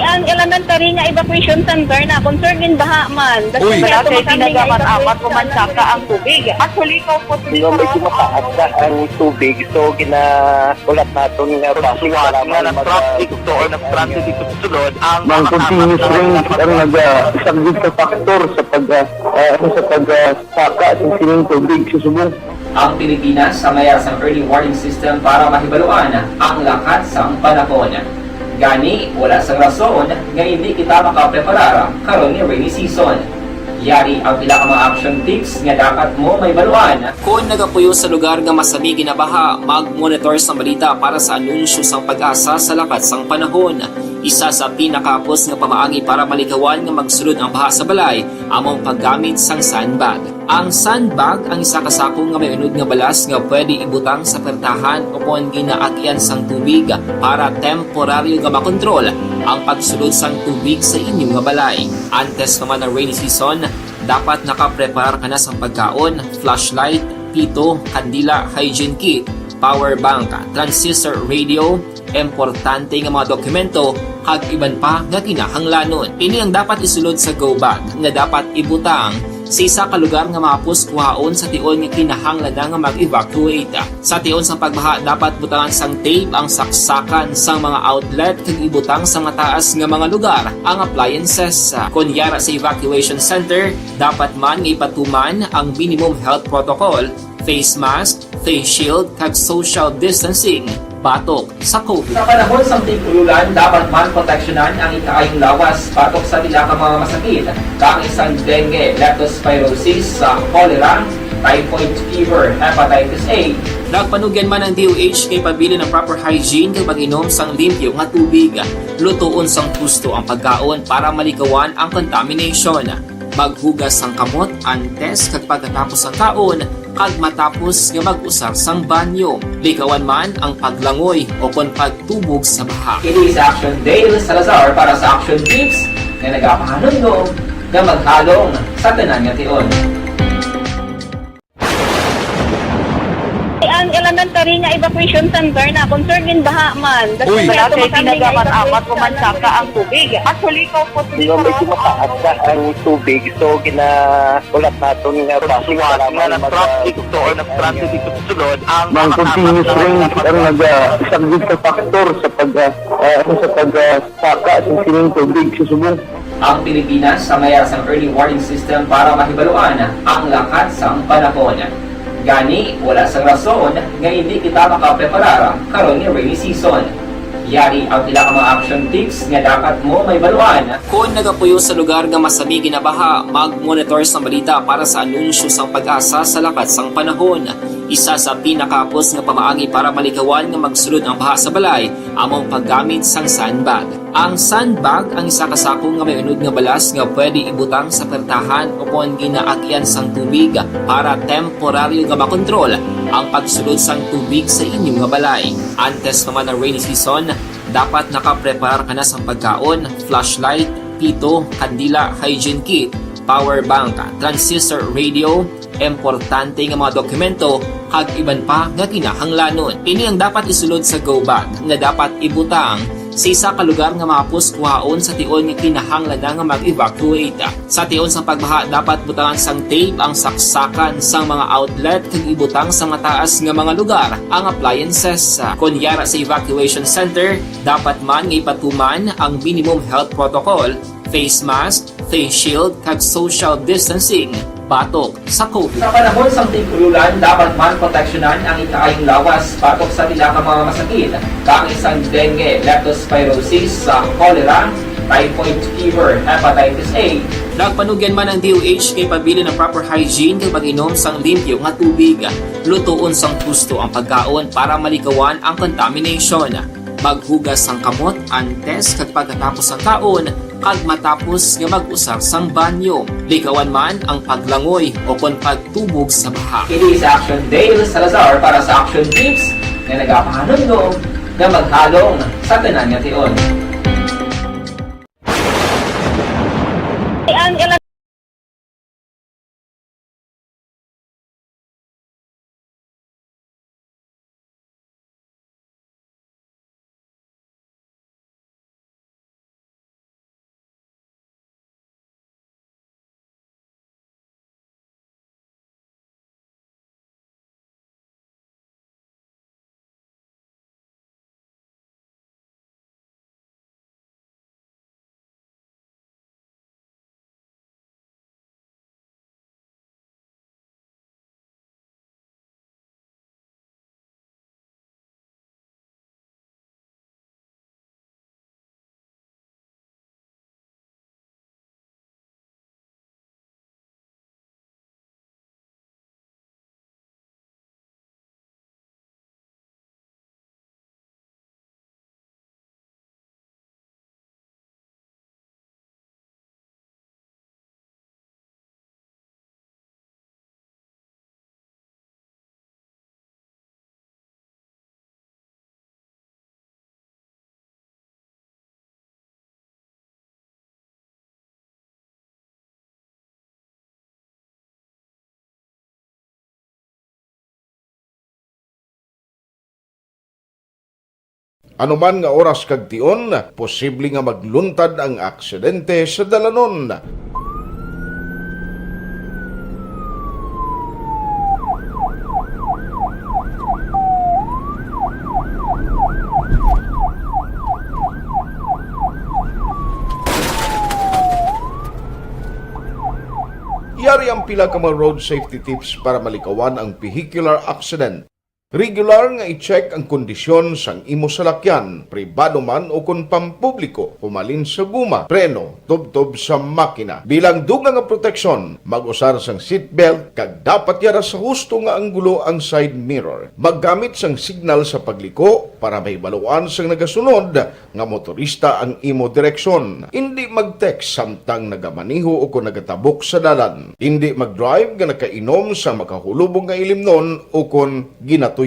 Ang elementary nga evacuation center na concern in baha man. Uy. Wala kay ginagamat-amat, pumansaka ang tubig. Actually, ikaw po, Hindi, medyo mataas na ang tubig. So, ginahulat naton nga base nga nag-traffic to or nag-traffic ito sulod ang mga continuous rain ang nag-, ah, isang sa factor sa pag, ah, ah, sa pag, ah, saka sa sining tubig sa subong. Ang Pilipinas sa mayar sang early warning system para mahibaluan ang lakat sang panahon. Gani, wala sang rason nga hindi kita makapreparar karon nga rainy season. Yari ang pila ka mga action tips nga dapat mo mahibaluan. Kon nagapuyo sa lugar nga masami ginabaha, mag-monitor sang balita para sa anunsyo sang PAGASA sa lakat sang panahon. Isa sa pinakahapos nga pamaagi para malikawan nga magsulod ang baha sa balay amo ang paggamit sang sandbag. Ang sandbag ang isa ka sako nga may unod nga balas nga pwede ibutang sa pertahan o kon ginaagyan sang tubig para temporaryo nga makontrol ang pagsulod sang tubig sa inyo nga balay. Antes pa man ang rainy season, dapat nakapreparar ka na sang pagkaon, flashlight, pito, kandila, hygiene kit, power bank, transistor radio, importante nga mga dokumento, kag iban pa nga kinahanglanon. Ini ang dapat isulod sa go bag nga dapat ibutang sa isa ka lugar nga mahapos kuhaon sa tion nga kinahanglan na nga mag-evacuate. Sa tion sang pagbaha, dapat butangan sang tape ang saksakan sang mga outlet kag ibutang sa mataas nga mga lugar ang appliances. Kon yara sa evacuation center, dapat man nga ipatuman ang minimum health protocol, face mask, face shield, kag social distancing batok sa COVID. Sa panahon sang tig-ulolan, dapat man proteksyonan ang ikaayong lawas batok sa pila ka mga masakit, kaangay sang dengue, leptospirosis, sa cholera, typhoid fever, hepatitis A. Nagpanugyan man ang D O H kay pabilin ang proper hygiene kag pag-inom sang limpyo nga tubig. Lutoon sang husto ang pagkaon para malikawan ang contamination. Maghugas sang kamot antes kag pagkatapos sang kaon, kag matapos nga mag-usar sang banyo. Likawan man ang paglangoy o kon pagtubog sa baha. Kini si Action Dale Salazar para sa Action Tips nga nagapahanumdom nga maghalong sa tanan nga tion. Ang elementary nga evacuation center na concerned gid baha man. Uy. Wala kay kinagamat-amat mo man saka ang tubig. Actually, ikaw po, di ba, medyo mataas na ang tubig, so ginahulat naton nga bus nga nag-traffic to or nag-transit dito sa sulod, ang mga continuous rain ang nagasaglit sa factor sa pag, ah, ah, sa pag, ah, saka sa sining tubig sa subong. Ang Pilipinas sa mayar sang early warning system para mahibaluan ang lakat sang panahon. Gani, wala sang rason nga hindi kita makapreparar karon nga rainy season. Yari ang pila ka mga action tips nga dapat mo mahibaluan. Kon nagapuyo sa lugar nga masami ginabaha, mag-monitor sang balita para sa anunsyo sang PAGASA sa lakat sang panahon. Isa sa pinakahapos nga pamaagi para malikawan nga magsulod ang baha sa balay amo ang paggamit sang sandbag. Ang sandbag ang isa ka sako nga may unod nga balas nga pwede ibutang sa pertahan o kon ginaagyan sang tubig para temporaryo nga makontrol ang pagsulod sang tubig sa inyo nga balay. Antes pa man ang rainy season, dapat nakapreparar ka na sang pagkaon, flashlight, pito, kandila, hygiene kit, power bank, transistor radio, importante nga mga dokumento, kag iban pa nga kinahanglanon. Ini ang dapat isulod sa go bag nga dapat ibutang sa isa ka lugar nga mahapos kuhaon sa tion nga kinahanglan na nga mag-evacuate. Sa tion sang pagbaha, dapat butangan sang tape ang saksakan sang mga outlet kag ibutang sa mataas nga mga lugar ang appliances. Kon yara sa evacuation center, dapat man nga ipatuman ang minimum health protocol, face mask, face shield, kag social distancing batok sa COVID. Sa panahon sang tig-ulolan, dapat man proteksyonan ang ikaayong lawas batok sa pila ka mga masakit, kaangay sang dengue, leptospirosis, sa cholera, typhoid fever, hepatitis A. Nagpanugyan man ang D O H kay pabilin ang proper hygiene kag pag-inom sang limpyo nga tubig. Lutoon sang husto ang pagkaon para malikawan ang contamination. Maghugas sang kamot antes kag pagkatapos sang kaon, kag matapos nga mag-usar sang banyo. Likawan man ang paglangoy o kon pagtubog sa baha. Kini si Action Dale Salazar para sa Action Tips nga nagapahanumdom nga maghalong sa tanan nga tion. Ang Anuman nga oras kag tion, posible nga magluntad ang aksidente sa dalanon. Yari ang pila ka mga road safety tips para malikawan ang vehicular accident. Regular nga i-check ang kondisyon sang imo salakyan, pribado man o kon pampubliko, humalin sa guma, preno, tubtob sa makina. Bilang dugang nga proteksyon, mag-usar sang seatbelt kag dapat yara sa husto nga anggulo ang side mirror. Maggamit sang signal sa pagliko para mahibaluan sang nagasunod nga motorista ang imo direksyon. Indi mag-text samtang nagamaneho o kon nagatabok sa dalan. Indi mag-drive nga nakainom sa makahulubong nga ilimnon o kon ginatuyo.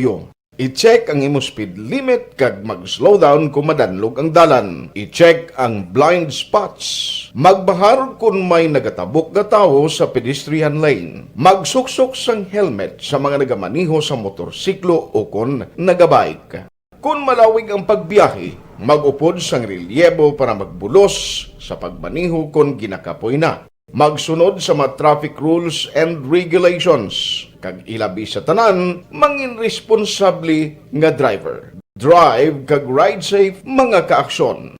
I-check ang imo speed limit kag mag-slow down kon madanlog ang dalan. I-check ang blind spots. Magbahar kon may nagatabok nga tawo sa pedestrian lane. Magsuksok sang helmet sa mga nagamaneho sa motorsiklo o kon nagabike. Kon malawig ang pagbiyahe, mag-upod sang relyebo para magbulos sa pagmaneho kon ginakapoy na. Magsunod sa mga traffic rules and regulations, kag ilabi sa tanan, mangin responsable nga driver. Drive kag ride safe, mga kaaksyon.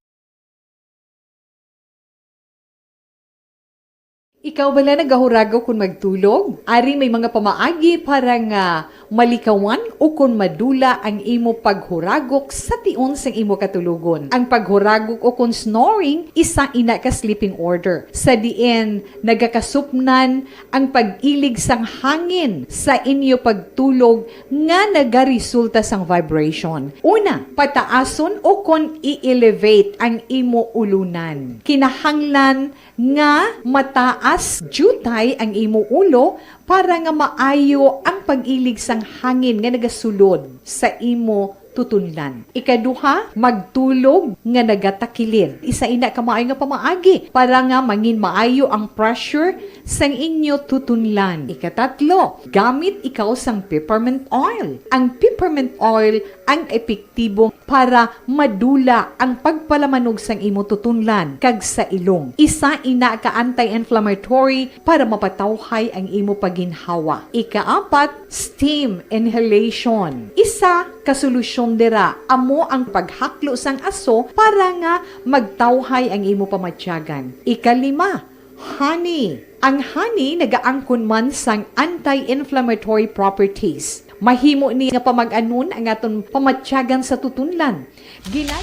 Ikaw bala nagahuragok kon magtulog? Ari may mga pamaagi para nga malikawan o kon madula ang imo paghuragok sa tion sang imo katulogon. Ang paghuragok o kon snoring, isa ina ka sleeping order, sa diin nagakasupnan ang pag-ilig sang hangin sa inyo pagtulog nga nagaresulta sang vibration. Una, pataason o kon i-elevate ang imo ulunan. Kinahanglan nga mataas diutay ang imo ulo para nga maayo ang pag-ilig sang hangin nga nagasulod sa imo tutunlan. Ikaduha, magtulog nga nagatakilid. Isa ina ka maayo nga pamaagi para nga mangin maayo ang pressure sang inyo tutunlan. Ikatatlo, gamit ikaw sang peppermint oil. Ang peppermint oil ang epektibo para madula ang pagpalamanog sang imo tutunlan kag sa ilong. Isa ina ka anti-inflammatory para mapatawhay ang imo pagginhawa. Ikaapat, steam inhalation. Isa ka solusyon dira amo ang paghaklo sang aso para nga magtawhay ang imo pamatyagan. Ikalima, honey. Ang honey nagaangkon man sang anti-inflammatory properties. Mahimo ni nga pamag-anon ang aton pamatyagan sa tutunlan. Gina-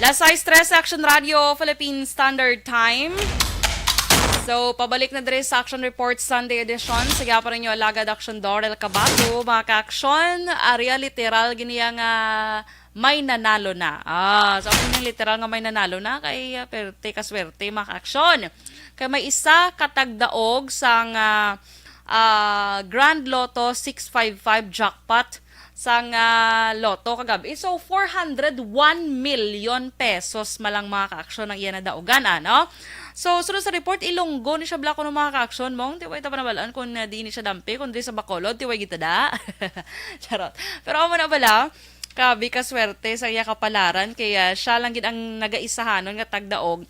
Las sais tres, Action Radio, Philippine Standard Time. So, pabalik na diri sa Action Report Sunday Edition. Sa gihapon ninyo, alagad Action Dorel Cabato. Mga ka-action, area literal gini nga may nanalo na. Ah, so, ang literal nga may nanalo na kay, ah, perte ka swerte, mga ka-action. Kay may isa ka tagdaog sang, ah, ah, Grand Lotto six five five jackpot sang, ah, Lotto kagabi. So, four hundred one million pesos malang, mga ka-action, ang iya nadaugan, ano? So, sunod sa report, Ilonggo ni siya bala kuno, mga ka-action, mong, ti way ta pa nabalaan kung, ah, di ni siya dampi, kung di sa Bacolod, ti way gid ta da. Charot. Pero amo na bala, kabi ka swerte sa iya kapalaran, kay, ah, siya lang gid ang nagaisahanon nga tagdaog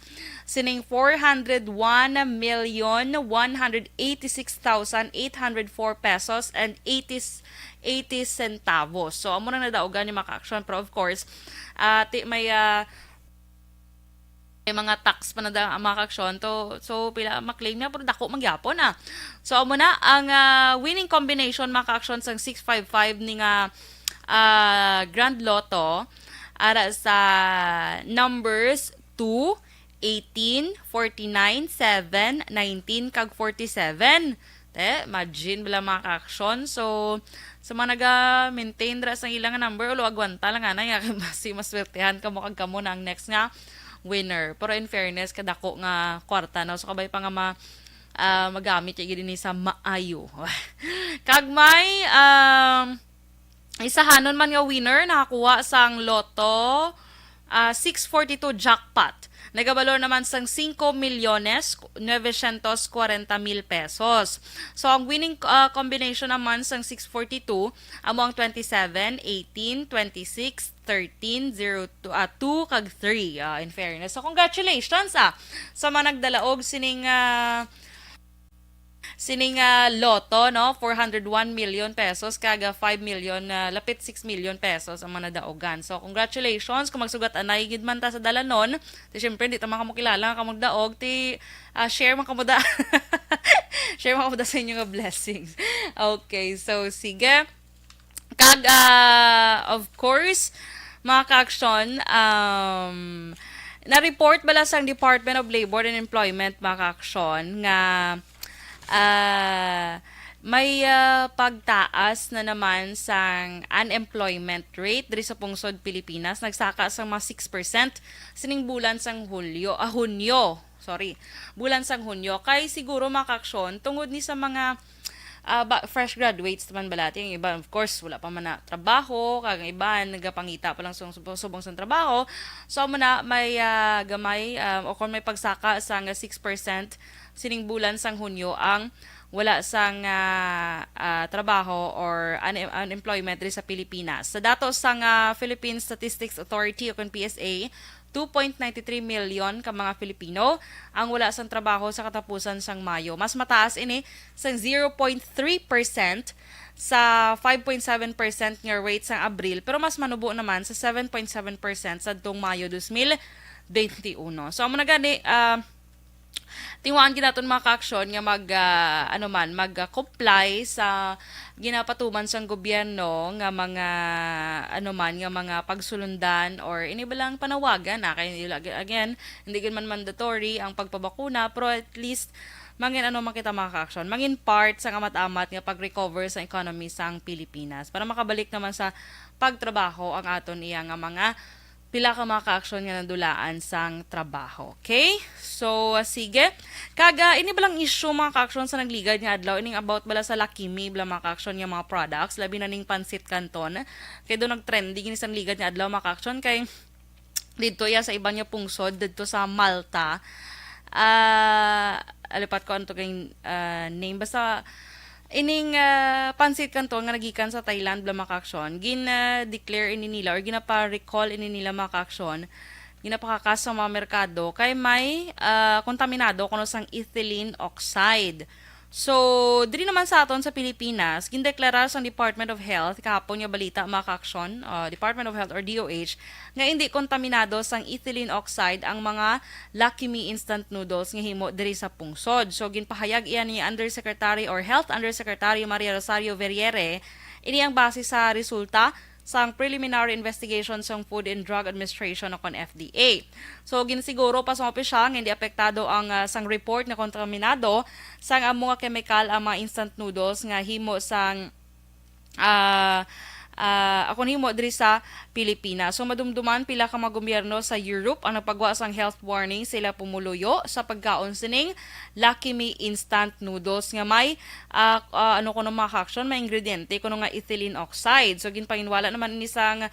sining four hundred one million one hundred eighty-six thousand eight hundred four pesos and eighty, eighty centavos. So, amo nang nadaugan ni, mga ka-action. Pero of course, ah, ti may, ah, may mga tax pa na da, mga ka-action. To, so, pila ma-claim niya, pero dako man gyapon, ah. So, amo na ang, ah, winning combination, mga ka-action, sang six five five ni nga, ah, Grand Lotto, ara sa numbers two, eighteen, forty-nine, seven, nineteen, kag forty-seven. Te, imagine bala, mga ka-action. So, sa mga naga-maintain dira sa ilang number, ulo, agwanta lang, ana, ya, kay mas, maswertehan kamo kag kamo na ang next nga winner. Pero in fairness, kadako nga kwarta, no? So, kabay pa nga ma-, ah, magamit ya gid ini sa maayo. Kag may, um, isahanon man nga winner nakakuha sang Lotto, ah, six forty-two jackpot. Nagabalor naman sang singko milyones novecientos kwarenta mil pesos. So, ang winning, ah, combination naman sang six forty-two, amo ang twenty-seven, eighteen, twenty-six, thirteen, zero, two, ah, two, kag three. Ah, in fairness. So, congratulations, ah, sa mga nagdalaog sining, ah, sining, ah, lotto, no? Four hundred one million pesos, kag, ah, five million, ah, lapit six million pesos ang mga nadaogan. So, congratulations. Kung magsugat anay gid man ta sa dalanon, ti syempre, hindi ta man kamo kilala nga kamo daog, ti, ah, share man kamo da. Share man kamo da sa inyo nga blessings. Okay, so, sige. Kag, ah, of course, mga ka-aksyon, um, na-report bala sang Department of Labor and Employment, mga ka-aksyon, nga, ah, may, ah, pagtaas na naman sang unemployment rate diri sa pungsod Pilipinas. Nagsaka sang mga six percent sining bulan sang Hulyo, ah, Hunyo, sorry, bulan sang Hunyo. Kay siguro, mga ka-aksyon, tungod ni sa mga, ah, ba, fresh graduates naman bala ti ang iba, of course, wala pa man na trabaho, kag ang iba nagapangita pa lang sung-, subong sang trabaho. So, amo na, may, ah, gamay, ah, o kung may pagsaka sang six percent sining bulan sang Hunyo ang wala sang, ah, ah, trabaho or un-, unemployment diri sa Pilipinas. Sa datos sang, ah, Philippine Statistics Authority o kon P S A, two point nine three million ka mga Filipino ang wala sang trabaho sa katapusan sang Mayo. Mas mataas ini sang zero point three percent sa five point seven percent nga rate sang Abril, pero mas manubo naman sa seven point seven percent sadtong Mayo dos mil bente uno. So, amo na gani, ah, tinguhaan gid naton, mga ka-aksyon, nga mag, ah, ano man, mag, ah, comply sa ginapatuman sang gobyerno nga mga, ano man, nga mga pagsulundan or ini ba lang panawagan, ah, kay hindi lagi, again, hindi gid man mandatory ang pagpabakuna, pero at least mangin ano man kita, mga ka-aksyon, mangin part sang amat-amat nga pag-recover sa economy sang Pilipinas para makabalik naman sa pagtrabaho ang aton iya nga mga pila ka mga ka-aksyon nga nadulaan sang trabaho. Okay? So, ah, sige. Kag, ah, ini ba lang issue, mga ka-aksyon, sa nagligad nga adlaw, ining about bala sa Lucky Me, bala, mga ka-aksyon, nga mga products, labi na ning pansit canton. Kay do nag-trending ini sa nagligad nga adlaw, mga ka-aksyon, kay didto iya sa iban nga pungsod, didto sa Malta. Ah, alipat ko ano to kay, ah, name. Basta, ining, ah, pansit canton nga nagikan sa Thailand, bala, mga ka-aksyon, gin-, ah, declare ini nila or ginapa-recall ini nila, mga ka-aksyon, ginapakakas sa mga merkado kay may, ah, kontaminado kuno sang ethylene oxide. So, diri naman sa aton sa Pilipinas, gindeklarar sang Department of Health kahapon nga balita, mga ka-aksyon, ah, Department of Health or D O H, nga indi kontaminado sang ethylene oxide ang mga Lucky Me instant noodles nga himo diri sa pungsod. So, ginpahayag iya ni Undersecretary or Health Undersecretary Maria Rosario Vergeire, ini ang base sa resulta sang preliminary investigation sang Food and Drug Administration o kon F D A. So, ginsiguro pa sang opisyal nga hindi apektado ang, ah, sang report nga kontaminado sang amo nga kemikal ang mga instant noodles nga himo sang, ah, ah, akon himo diri sa Pilipinas. So, madumduman pila ka mga gobyerno sa Europe ang nagpagwa sang health warning sa ila pumuluyo sa pagkaon sining Lucky Me instant noodles nga may, ah, ah, ano kuno, mga ka-aksyon, may ingrediente kuno nga ethylene oxide. So, ginpaginwala naman ini sang,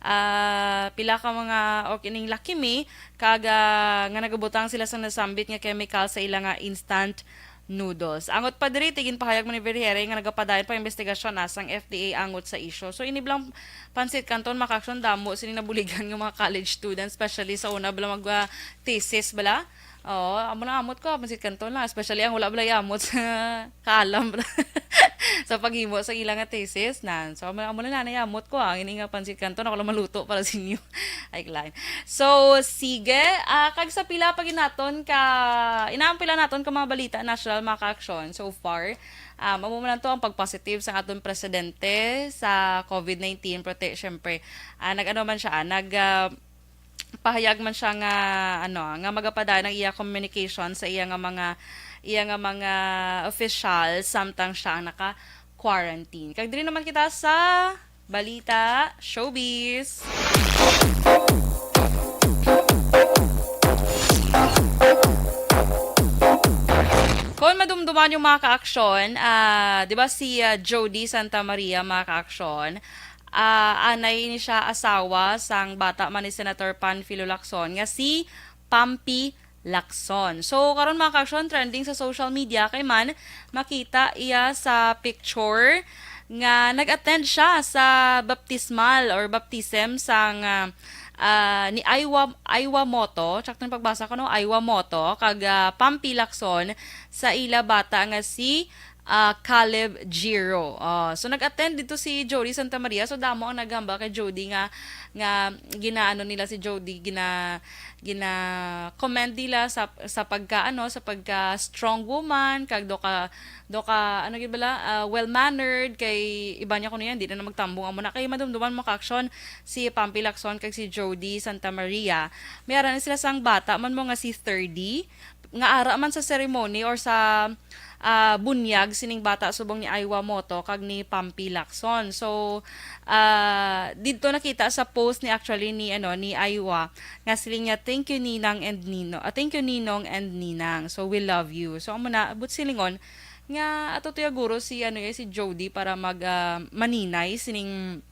ah, pila ka mga, o kining Lucky Me, kag, ah, nga nagabutang sila sa nasambit nga chemical sa ila nga instant noodles. Angot pa diri, ti ginpahayag man ni Vergeire nga nagapadayon pa investigasyon na sang F D A angot sa isyu. So, ini bala nga pansit canton, mga ka-aksyon, damo sini nabuligan nga mga college students, especially sa una bala mag, ah, thesis bala. Oo, amo lang amot ko, pansit canton lang, especially ang wala bala amot sa kaalam bala sa paghimo sa ila nga thesis na. So, amo, amo lang na amot ko, ang ini nga pansit canton, ako lang maluto para sa inyo. Ay, lain. So, sige, ah, kag sa pila pa gid naton ka, inaang pila naton ka mga balita nasyonal, mga ka-aksyon, so far, um, amo man to ang pagpositive sang aton presidente sa COVID nineteen, pero ti, syempre, ah, nag-ano man siya, ah, nag, ah, pahayag man siya nga, ano, nga magapadayon ang iya communication sa iya nga mga, iya nga mga official samtang siya ang naka-quarantine. Kag diri naman kita sa balita showbiz. Kon madumduman yung mga ka-aksyon, ah, di ba si, ah, Jody Santa Maria, mga ka-aksyon, ah, anay ni siya asawa sang bata man ni Senator Panfilo Lacson nga si Pampi Lacson. So, karon, mga ka-aksyon, trending sa social media kay man makita iya sa picture nga nag-attend siya sa baptismal or baptism sang, ah, ah, ni Aiwa, Aiwa Moto, sakto ang pagbasa ko, no? Aiwa Moto, kag, ah, Pampi Lacson sa ila bata nga si, ah, Caleb Giro. Oh, so nag-attend dito si Jody Santa Maria. So damo ang naghambal kay Jody nga, nga ginaano nila si Jody, gina, gina-commend nila sa, sa pagka, ano, sa pagka strong woman, kag do ka, do ka, ano gid bala, ah, well-mannered, kay iba niya kuno yan, di na, na magtambong amo na. Kay madumduman mo ka-aksyon si Pampi Lacson kag si Jody Santa Maria. May ara na sila sang bata man mo nga si Thirdy, nga ara man sa ceremony or sa, ah, bunyag sining bata subong ni Aiwa Moto kag ni Pampi Lacson. So, ah, didto nakita sa post ni, actually, ni, ano, ni Aiwa nga siling niya, "Thank you, Ninang and Nino, ah, thank you, Ninong and Ninang. So, we love you." So, amo na, but silingon nga ato tuya guro si, ano, eh, si Jody para mag, ah, maninay sining,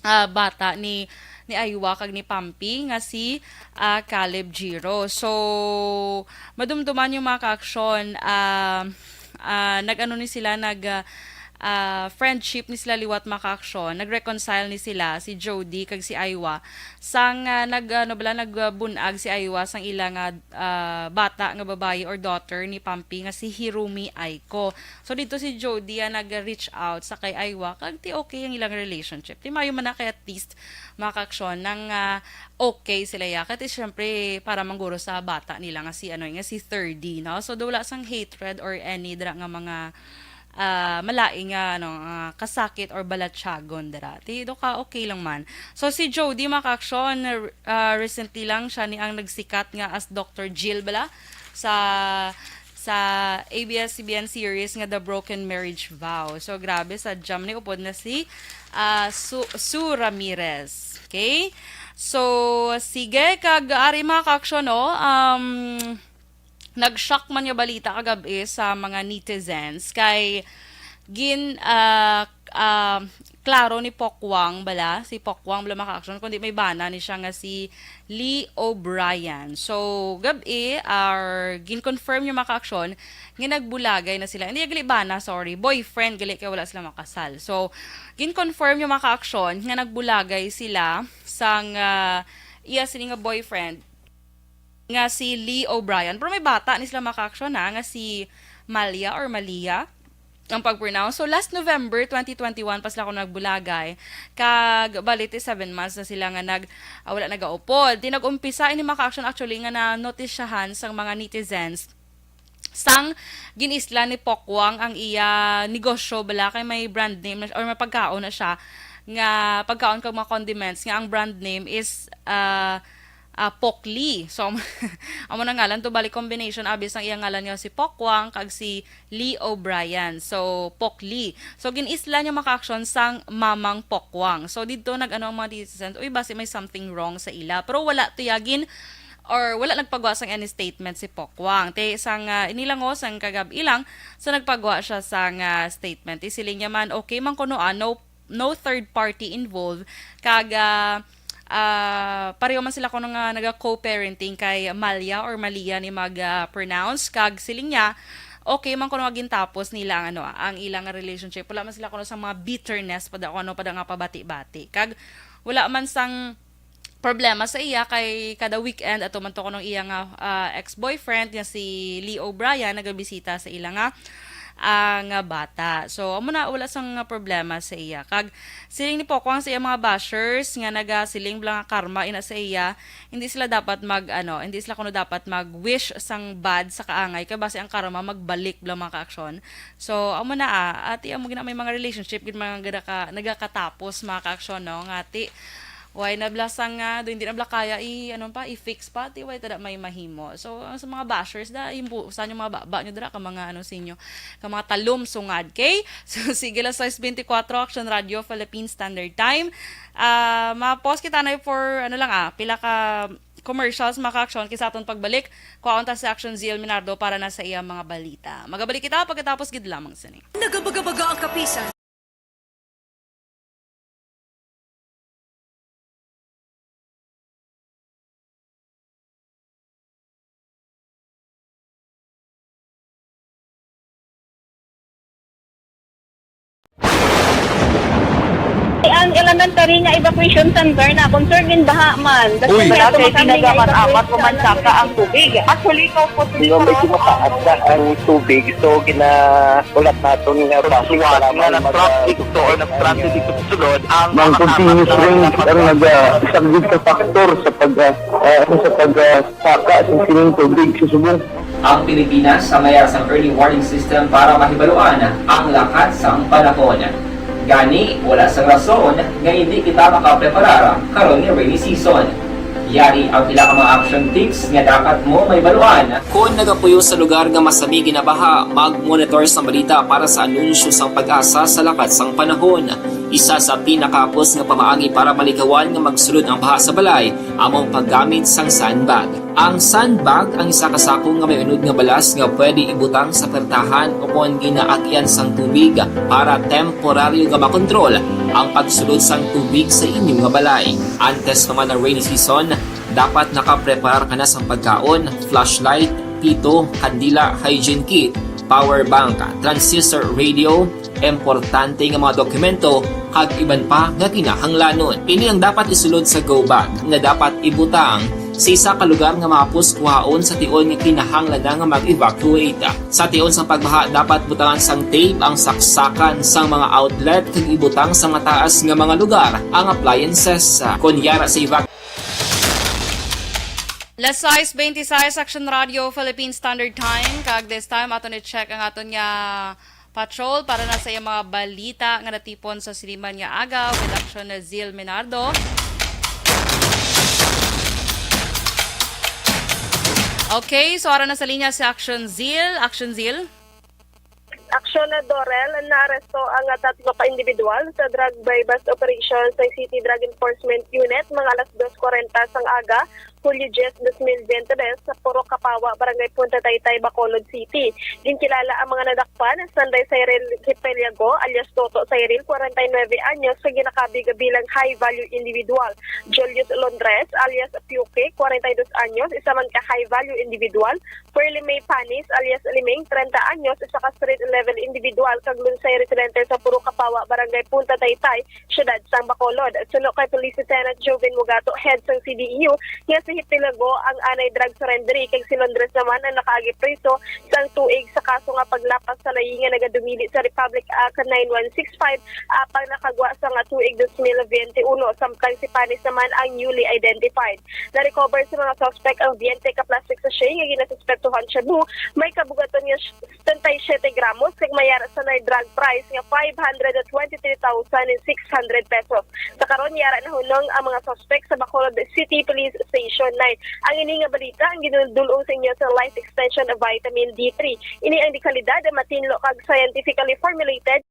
ah, bata ni, ni Aiwa kag ni Pampi nga si, ah, Caleb Giro. So, madumduman yung mga ka-aksyon, ah, ah, nag-ano ni sila, nag, ah, ah, friendship ni sila liwat, mga ka-aksyon. Nag-reconcile ni sila, si Jody kag si Aiwa. Sang, ah, nag, ano bala, nagbunag si Aiwa sang ila nga, ah, bata nga babayi or daughter ni Pampi nga si Hirumi Aiko. So, dito si Jody ang nag-reach out sa kay Aiwa, kag ti okay ang ilang relationship. Ti mayo man na kay at least, mga ka-aksyon, nang, ah, okay sila ya. Kay ti, syempre, para mangguro sa bata nila nga si, ano, nga si Thirdy, no? So, do wala sang hatred or any dra nga mga, ah, malain nga, ano, ah, kasakit or balatyagon dira. Ti do ka okay lang man. So, si Jody, mga ka-aksyon, ah, recently lang siya ni ang nagsikat nga as Doctor Jill bala sa, sa A B S C B N series nga The Broken Marriage Vow. So, grabe, sa jam ni upod na si, ah, Su-, Sue Ramirez. Okay? So, sige, kag ari, mga ka-aksyon, no? Um, nag-shock man nga balita kagab-i sa mga netizens kay gin, ah, ah, klaro ni Pokwang bala, si Pokwang bala, mga ka-aksyon, kundi may bana ni siya nga si Lee O'Brien. So, gab-i, or gin-confirm yung, mga ka-aksyon, nga nagbulagay na sila. Hindi gali bana, sorry, boyfriend gali kay wala sila makasal. So, gin-confirm yung, mga ka-aksyon, nga nagbulagay sila sang, ah, iya sini nga boyfriend nga si Lee O'Brien. Pero may bata ni sila, mga ka-aksyon, ha, nga si Malia or Malia ang pag-pronounce. So, last November twenty twenty-one pa sila kuno nagbulagay. Kag, bali, ti seven months na sila nga nag, ah, wala nagaupod. Ti nag-umpisa ini, mga ka-aksyon, actually, nga na-notisyahan sang mga netizens sang gin-isla ni Pokwang ang iya negosyo bala, kay may brand name na, or may pagkaon na siya, nga pagkaon kag mga condiments nga ang brand name is, ah, ah, Pokli. So, amo na ngalan to, bali combination abi sang iya ngalan nga si Pokwang kag si Lee O'Brien. So, Pokli. So, gin-isla niya, mga ka-aksyon, sang Mamang Pokwang. So, didto nag-ano ang mga netizens, "Uy, basi may something wrong sa ila." Pero wala to ya gin, or wala nagpagwa sang any statement si Pokwang. Ti sang, ah, inilango sang kagab-i lang, so nagpagwa siya sang, ah, statement. Ti siling niya man, okay man kuno, ah, no, no third party involved. Kag, ah, ah, pareho man sila kuno nga naga-co-parenting kay Malia or Malia ni mag, ah, pronounce. Kag siling niya, okay man kuno nga gintapos nila ang, ano, ang ilang relationship. Wala man sila kuno sa mga bitterness pa da, kung ano pa da nga pabati-bati. Kag wala man sang problema sa iya kay kada weekend ato man to kunong iya nga, ah, ex-boyfriend nga si Lee O'Brien nagabisita sa ila nga, ah, nga bata. So, amo na, wala sang problema sa iya. Kag siling ni Pokwang sa iya mga bashers nga nagasiling bala nga karma ina sa iya, hindi sila dapat mag, ano, hindi sila kuno dapat mag-wish sang bad sa kaangay kay basi ang karma magbalik bala, mga ka-aksyon. So, amo na, ah, ati amo gina may mga relationship gid mga gada ka, nagakatapos, mga ka-aksyon, no? Nga ti Why na bala sang, ah, do hindi na bala kaya i-, ano pa, i-fix pa, ti why tada may mahimo. So, ang sa mga bashers da, imbu-, usa nyo mga baba nyo dira ka mga, ano, sinyo, ka mga talom sungad, okay? So, sige lang, sais twenty-four, Action Radio, Philippine Standard Time. Ah, ma-pause kita na for, ano lang, ah, pila ka commercials, mga ka-aksyon, kay sa aton pagbalik, kuhaon ta si Action Zeal Minardo para na sa iya mga balita. Magabalik kita pagkatapos gid lamang sini. Nagabaga-baga ang kapisan. Ang elementary nga evacuation center na concern din baha man. Uy. Wala kay tinaga man amat o mansaka ang tubig. Actually, ko po. Medyo mataas na ang tubig, so ginaulat naton nga bus nga nag-traffic to or nag-transit dito sa sulod ang mga continuous rain ang nagasaglit sa factor sa pag, ah, ah, sa pag, ah, saka sa sining tubig sa subong. Ang Pilipinas ang mayara sang early warning system para mahibaluan ang lakat sang panahon. Gani, wala sang rason nga hindi kita makapreparar karon nga rainy season. Yari ang pila ka mga action tips nga dapat mo mahibaluan. Kon nagapuyo sa lugar nga masami ginabaha, mag-monitor sang balita para sa anunsyo sang PAGASA sa lakat sang panahon. Isa sa pinakahapos nga pamaagi para malikawan nga magsulod ang baha sa balay amo ang paggamit sang sandbag. Ang sandbag ang isa ka sako nga may unod nga balas nga pwede ibutang sa pertahan o kon ginaagyan sang tubig para temporaryo nga makontrol ang pagsulod sang tubig sa inyo nga balay. Antes pa man ang rainy season, dapat nakapreparar ka na sang pagkaon, flashlight, pito, kandila, hygiene kit, power bank, transistor radio, importante nga mga dokumento, kag iban pa nga kinahanglanon. Ini ang dapat isulod sa go bag nga dapat ibutang sa isa ka lugar nga mahapos kuhaon sa tion nga kinahanglan na nga mag-evacuate. Sa tion sang pagbaha, dapat butangan sang tape ang saksakan sang mga outlet kag ibutang sa mataas nga mga lugar ang appliances. Kon yara sa evac- Las sais beintiseis, Action Radio, Philippine Standard Time. Kag this time, aton i-check ang aton nga patrol para na sa iyang mga balita nga natipon sa siliman nga aga with Action Zil Minardo. Okay, so ara na sa linya si Action Zil. Action Zil. Aksyon na, Dorel, naaresto ang tatlo ka individual sa drug buy-bust operation sa City Drug Enforcement Unit mga alas dos kwarenta sang aga, Hulyo diyes, dos mil bente tres, sa Purok Kapawa, Barangay Punta Taytay, Bacolod City. Ginkilala ang mga nadakpan, Sanday Cyril Hipeliago, alias Toto Cyril, kwarenta y nuebe anyos, nga ginakabig bilang high-value individual, Julius Londres, alias Puke, kwarenta y dos anyos, isa man ka high-value individual, Perlime Panis, alias Liming, trenta anyos, isa ka street-level individual kag lunsay residente sa Purok Kapawa, Barangay Punta Taytay, siyudad sang Bacolod. Suno kay Police Lieutenant Joven Mugato, head sang C D E U, nga si Hipelago ang anay drug surrenderee kag si Londres naman ang nakaagi priso sang tuig sa kaso nga paglapas sa layi nga nagadumili sa Republic Act nine one six five, apang nakagwa sa nga tuig dos mil bente uno, samtang si Panis naman ang newly identified. Na-recover sa mga suspect ang bente ka plastic sachet nga ginasuspektuhan shabu, may kabugaton nga setenta y siete gramos, kag may ara sa nay drug price nga five hundred twenty-three thousand six hundred pesos. Sa karon, yara nahunong ang mga suspect sa Bacolod City Police Station nine. Ang ini nga balita ang ginudul-ong sa inyo sa Life Extension Vitamin D three. Ini ang dekalidad, matinlo, kag scientifically formulated.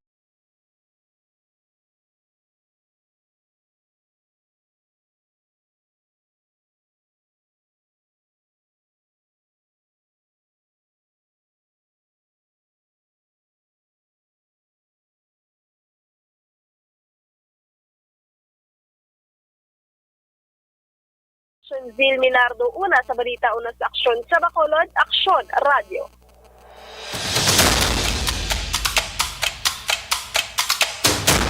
Action Zil Minardo, una sa balita, una sa aksyon. Sa Bacolod, Aksyon Radio.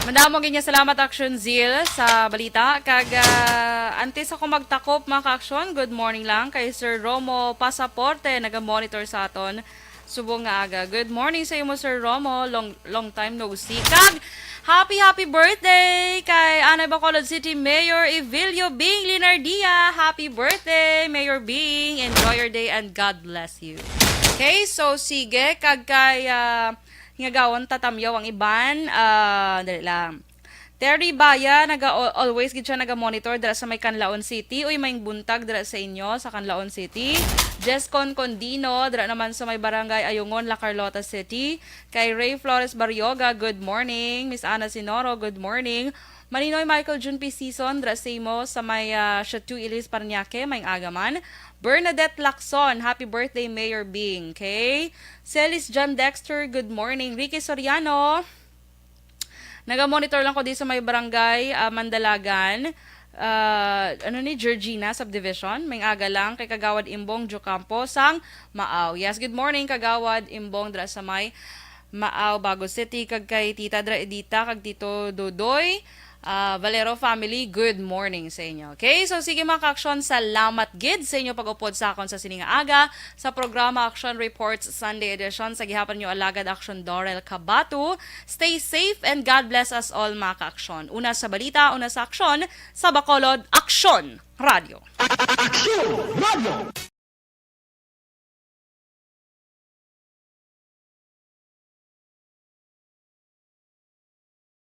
Madamo gid nga salamat, Action Zil, sa balita. Kag, ah, antes ako magtakop, mga ka-aksyon, good morning lang kay Sir Romo Pasaporte, naga-monitor sa aton subong nga aga. Good morning sa imo, Sir Romo. Long, long time no see. Kag happy, happy birthday kay Anay Bacolod City Mayor Evilio Bing Linardia. Happy birthday, Mayor Bing. Enjoy your day and God bless you. Okay, so sige, kag kay, ah, Ngagawon tatamyaw ang iban. Ah, dali lang. Terry Baya, naga, al-, always gid siya naga-monitor dira sa may Canlaon City. Uy, maayong buntag dira sa inyo sa Canlaon City. Jescon Condino, dira naman sa may Barangay Ayungon, La Carlota City. Kay Ray Flores Barrioga, good morning. Miss Ana Sinoro, good morning. Maninoy Michael Jun P. Season, dira sa imo sa may, ah, Chateau Ilis, Parañaque, maayong aga man. Bernadette Lacson, happy birthday, Mayor Bing. Okay. Celis John Dexter, good morning. Ricky Soriano, naga-monitor lang ko di sa may barangay, ah, Mandalagan. Ah, ano ni, Georgina Subdivision. Maayong aga lang kay Kagawad Imbong Jocampo sang Maaw. Yes, good morning, Kagawad Imbong, dira sa may Maaw, Bago City, kag kay Tita Dra Edita, kag Tito Dodoy. Ah, Valero family, good morning sa inyo. Okay, so sige, mga ka-aksyon, salamat gid sa inyo pag-upod sa akon sa sining aga sa programa Aksyon Reports Sunday Edition. Sa gihapon nyo alagad, Aksyon Dorel Cabato. Stay safe and God bless us all, mga ka-aksyon. Una sa balita, una sa aksyon, sa Bacolod, Aksyon Radio. Aksyon Radio.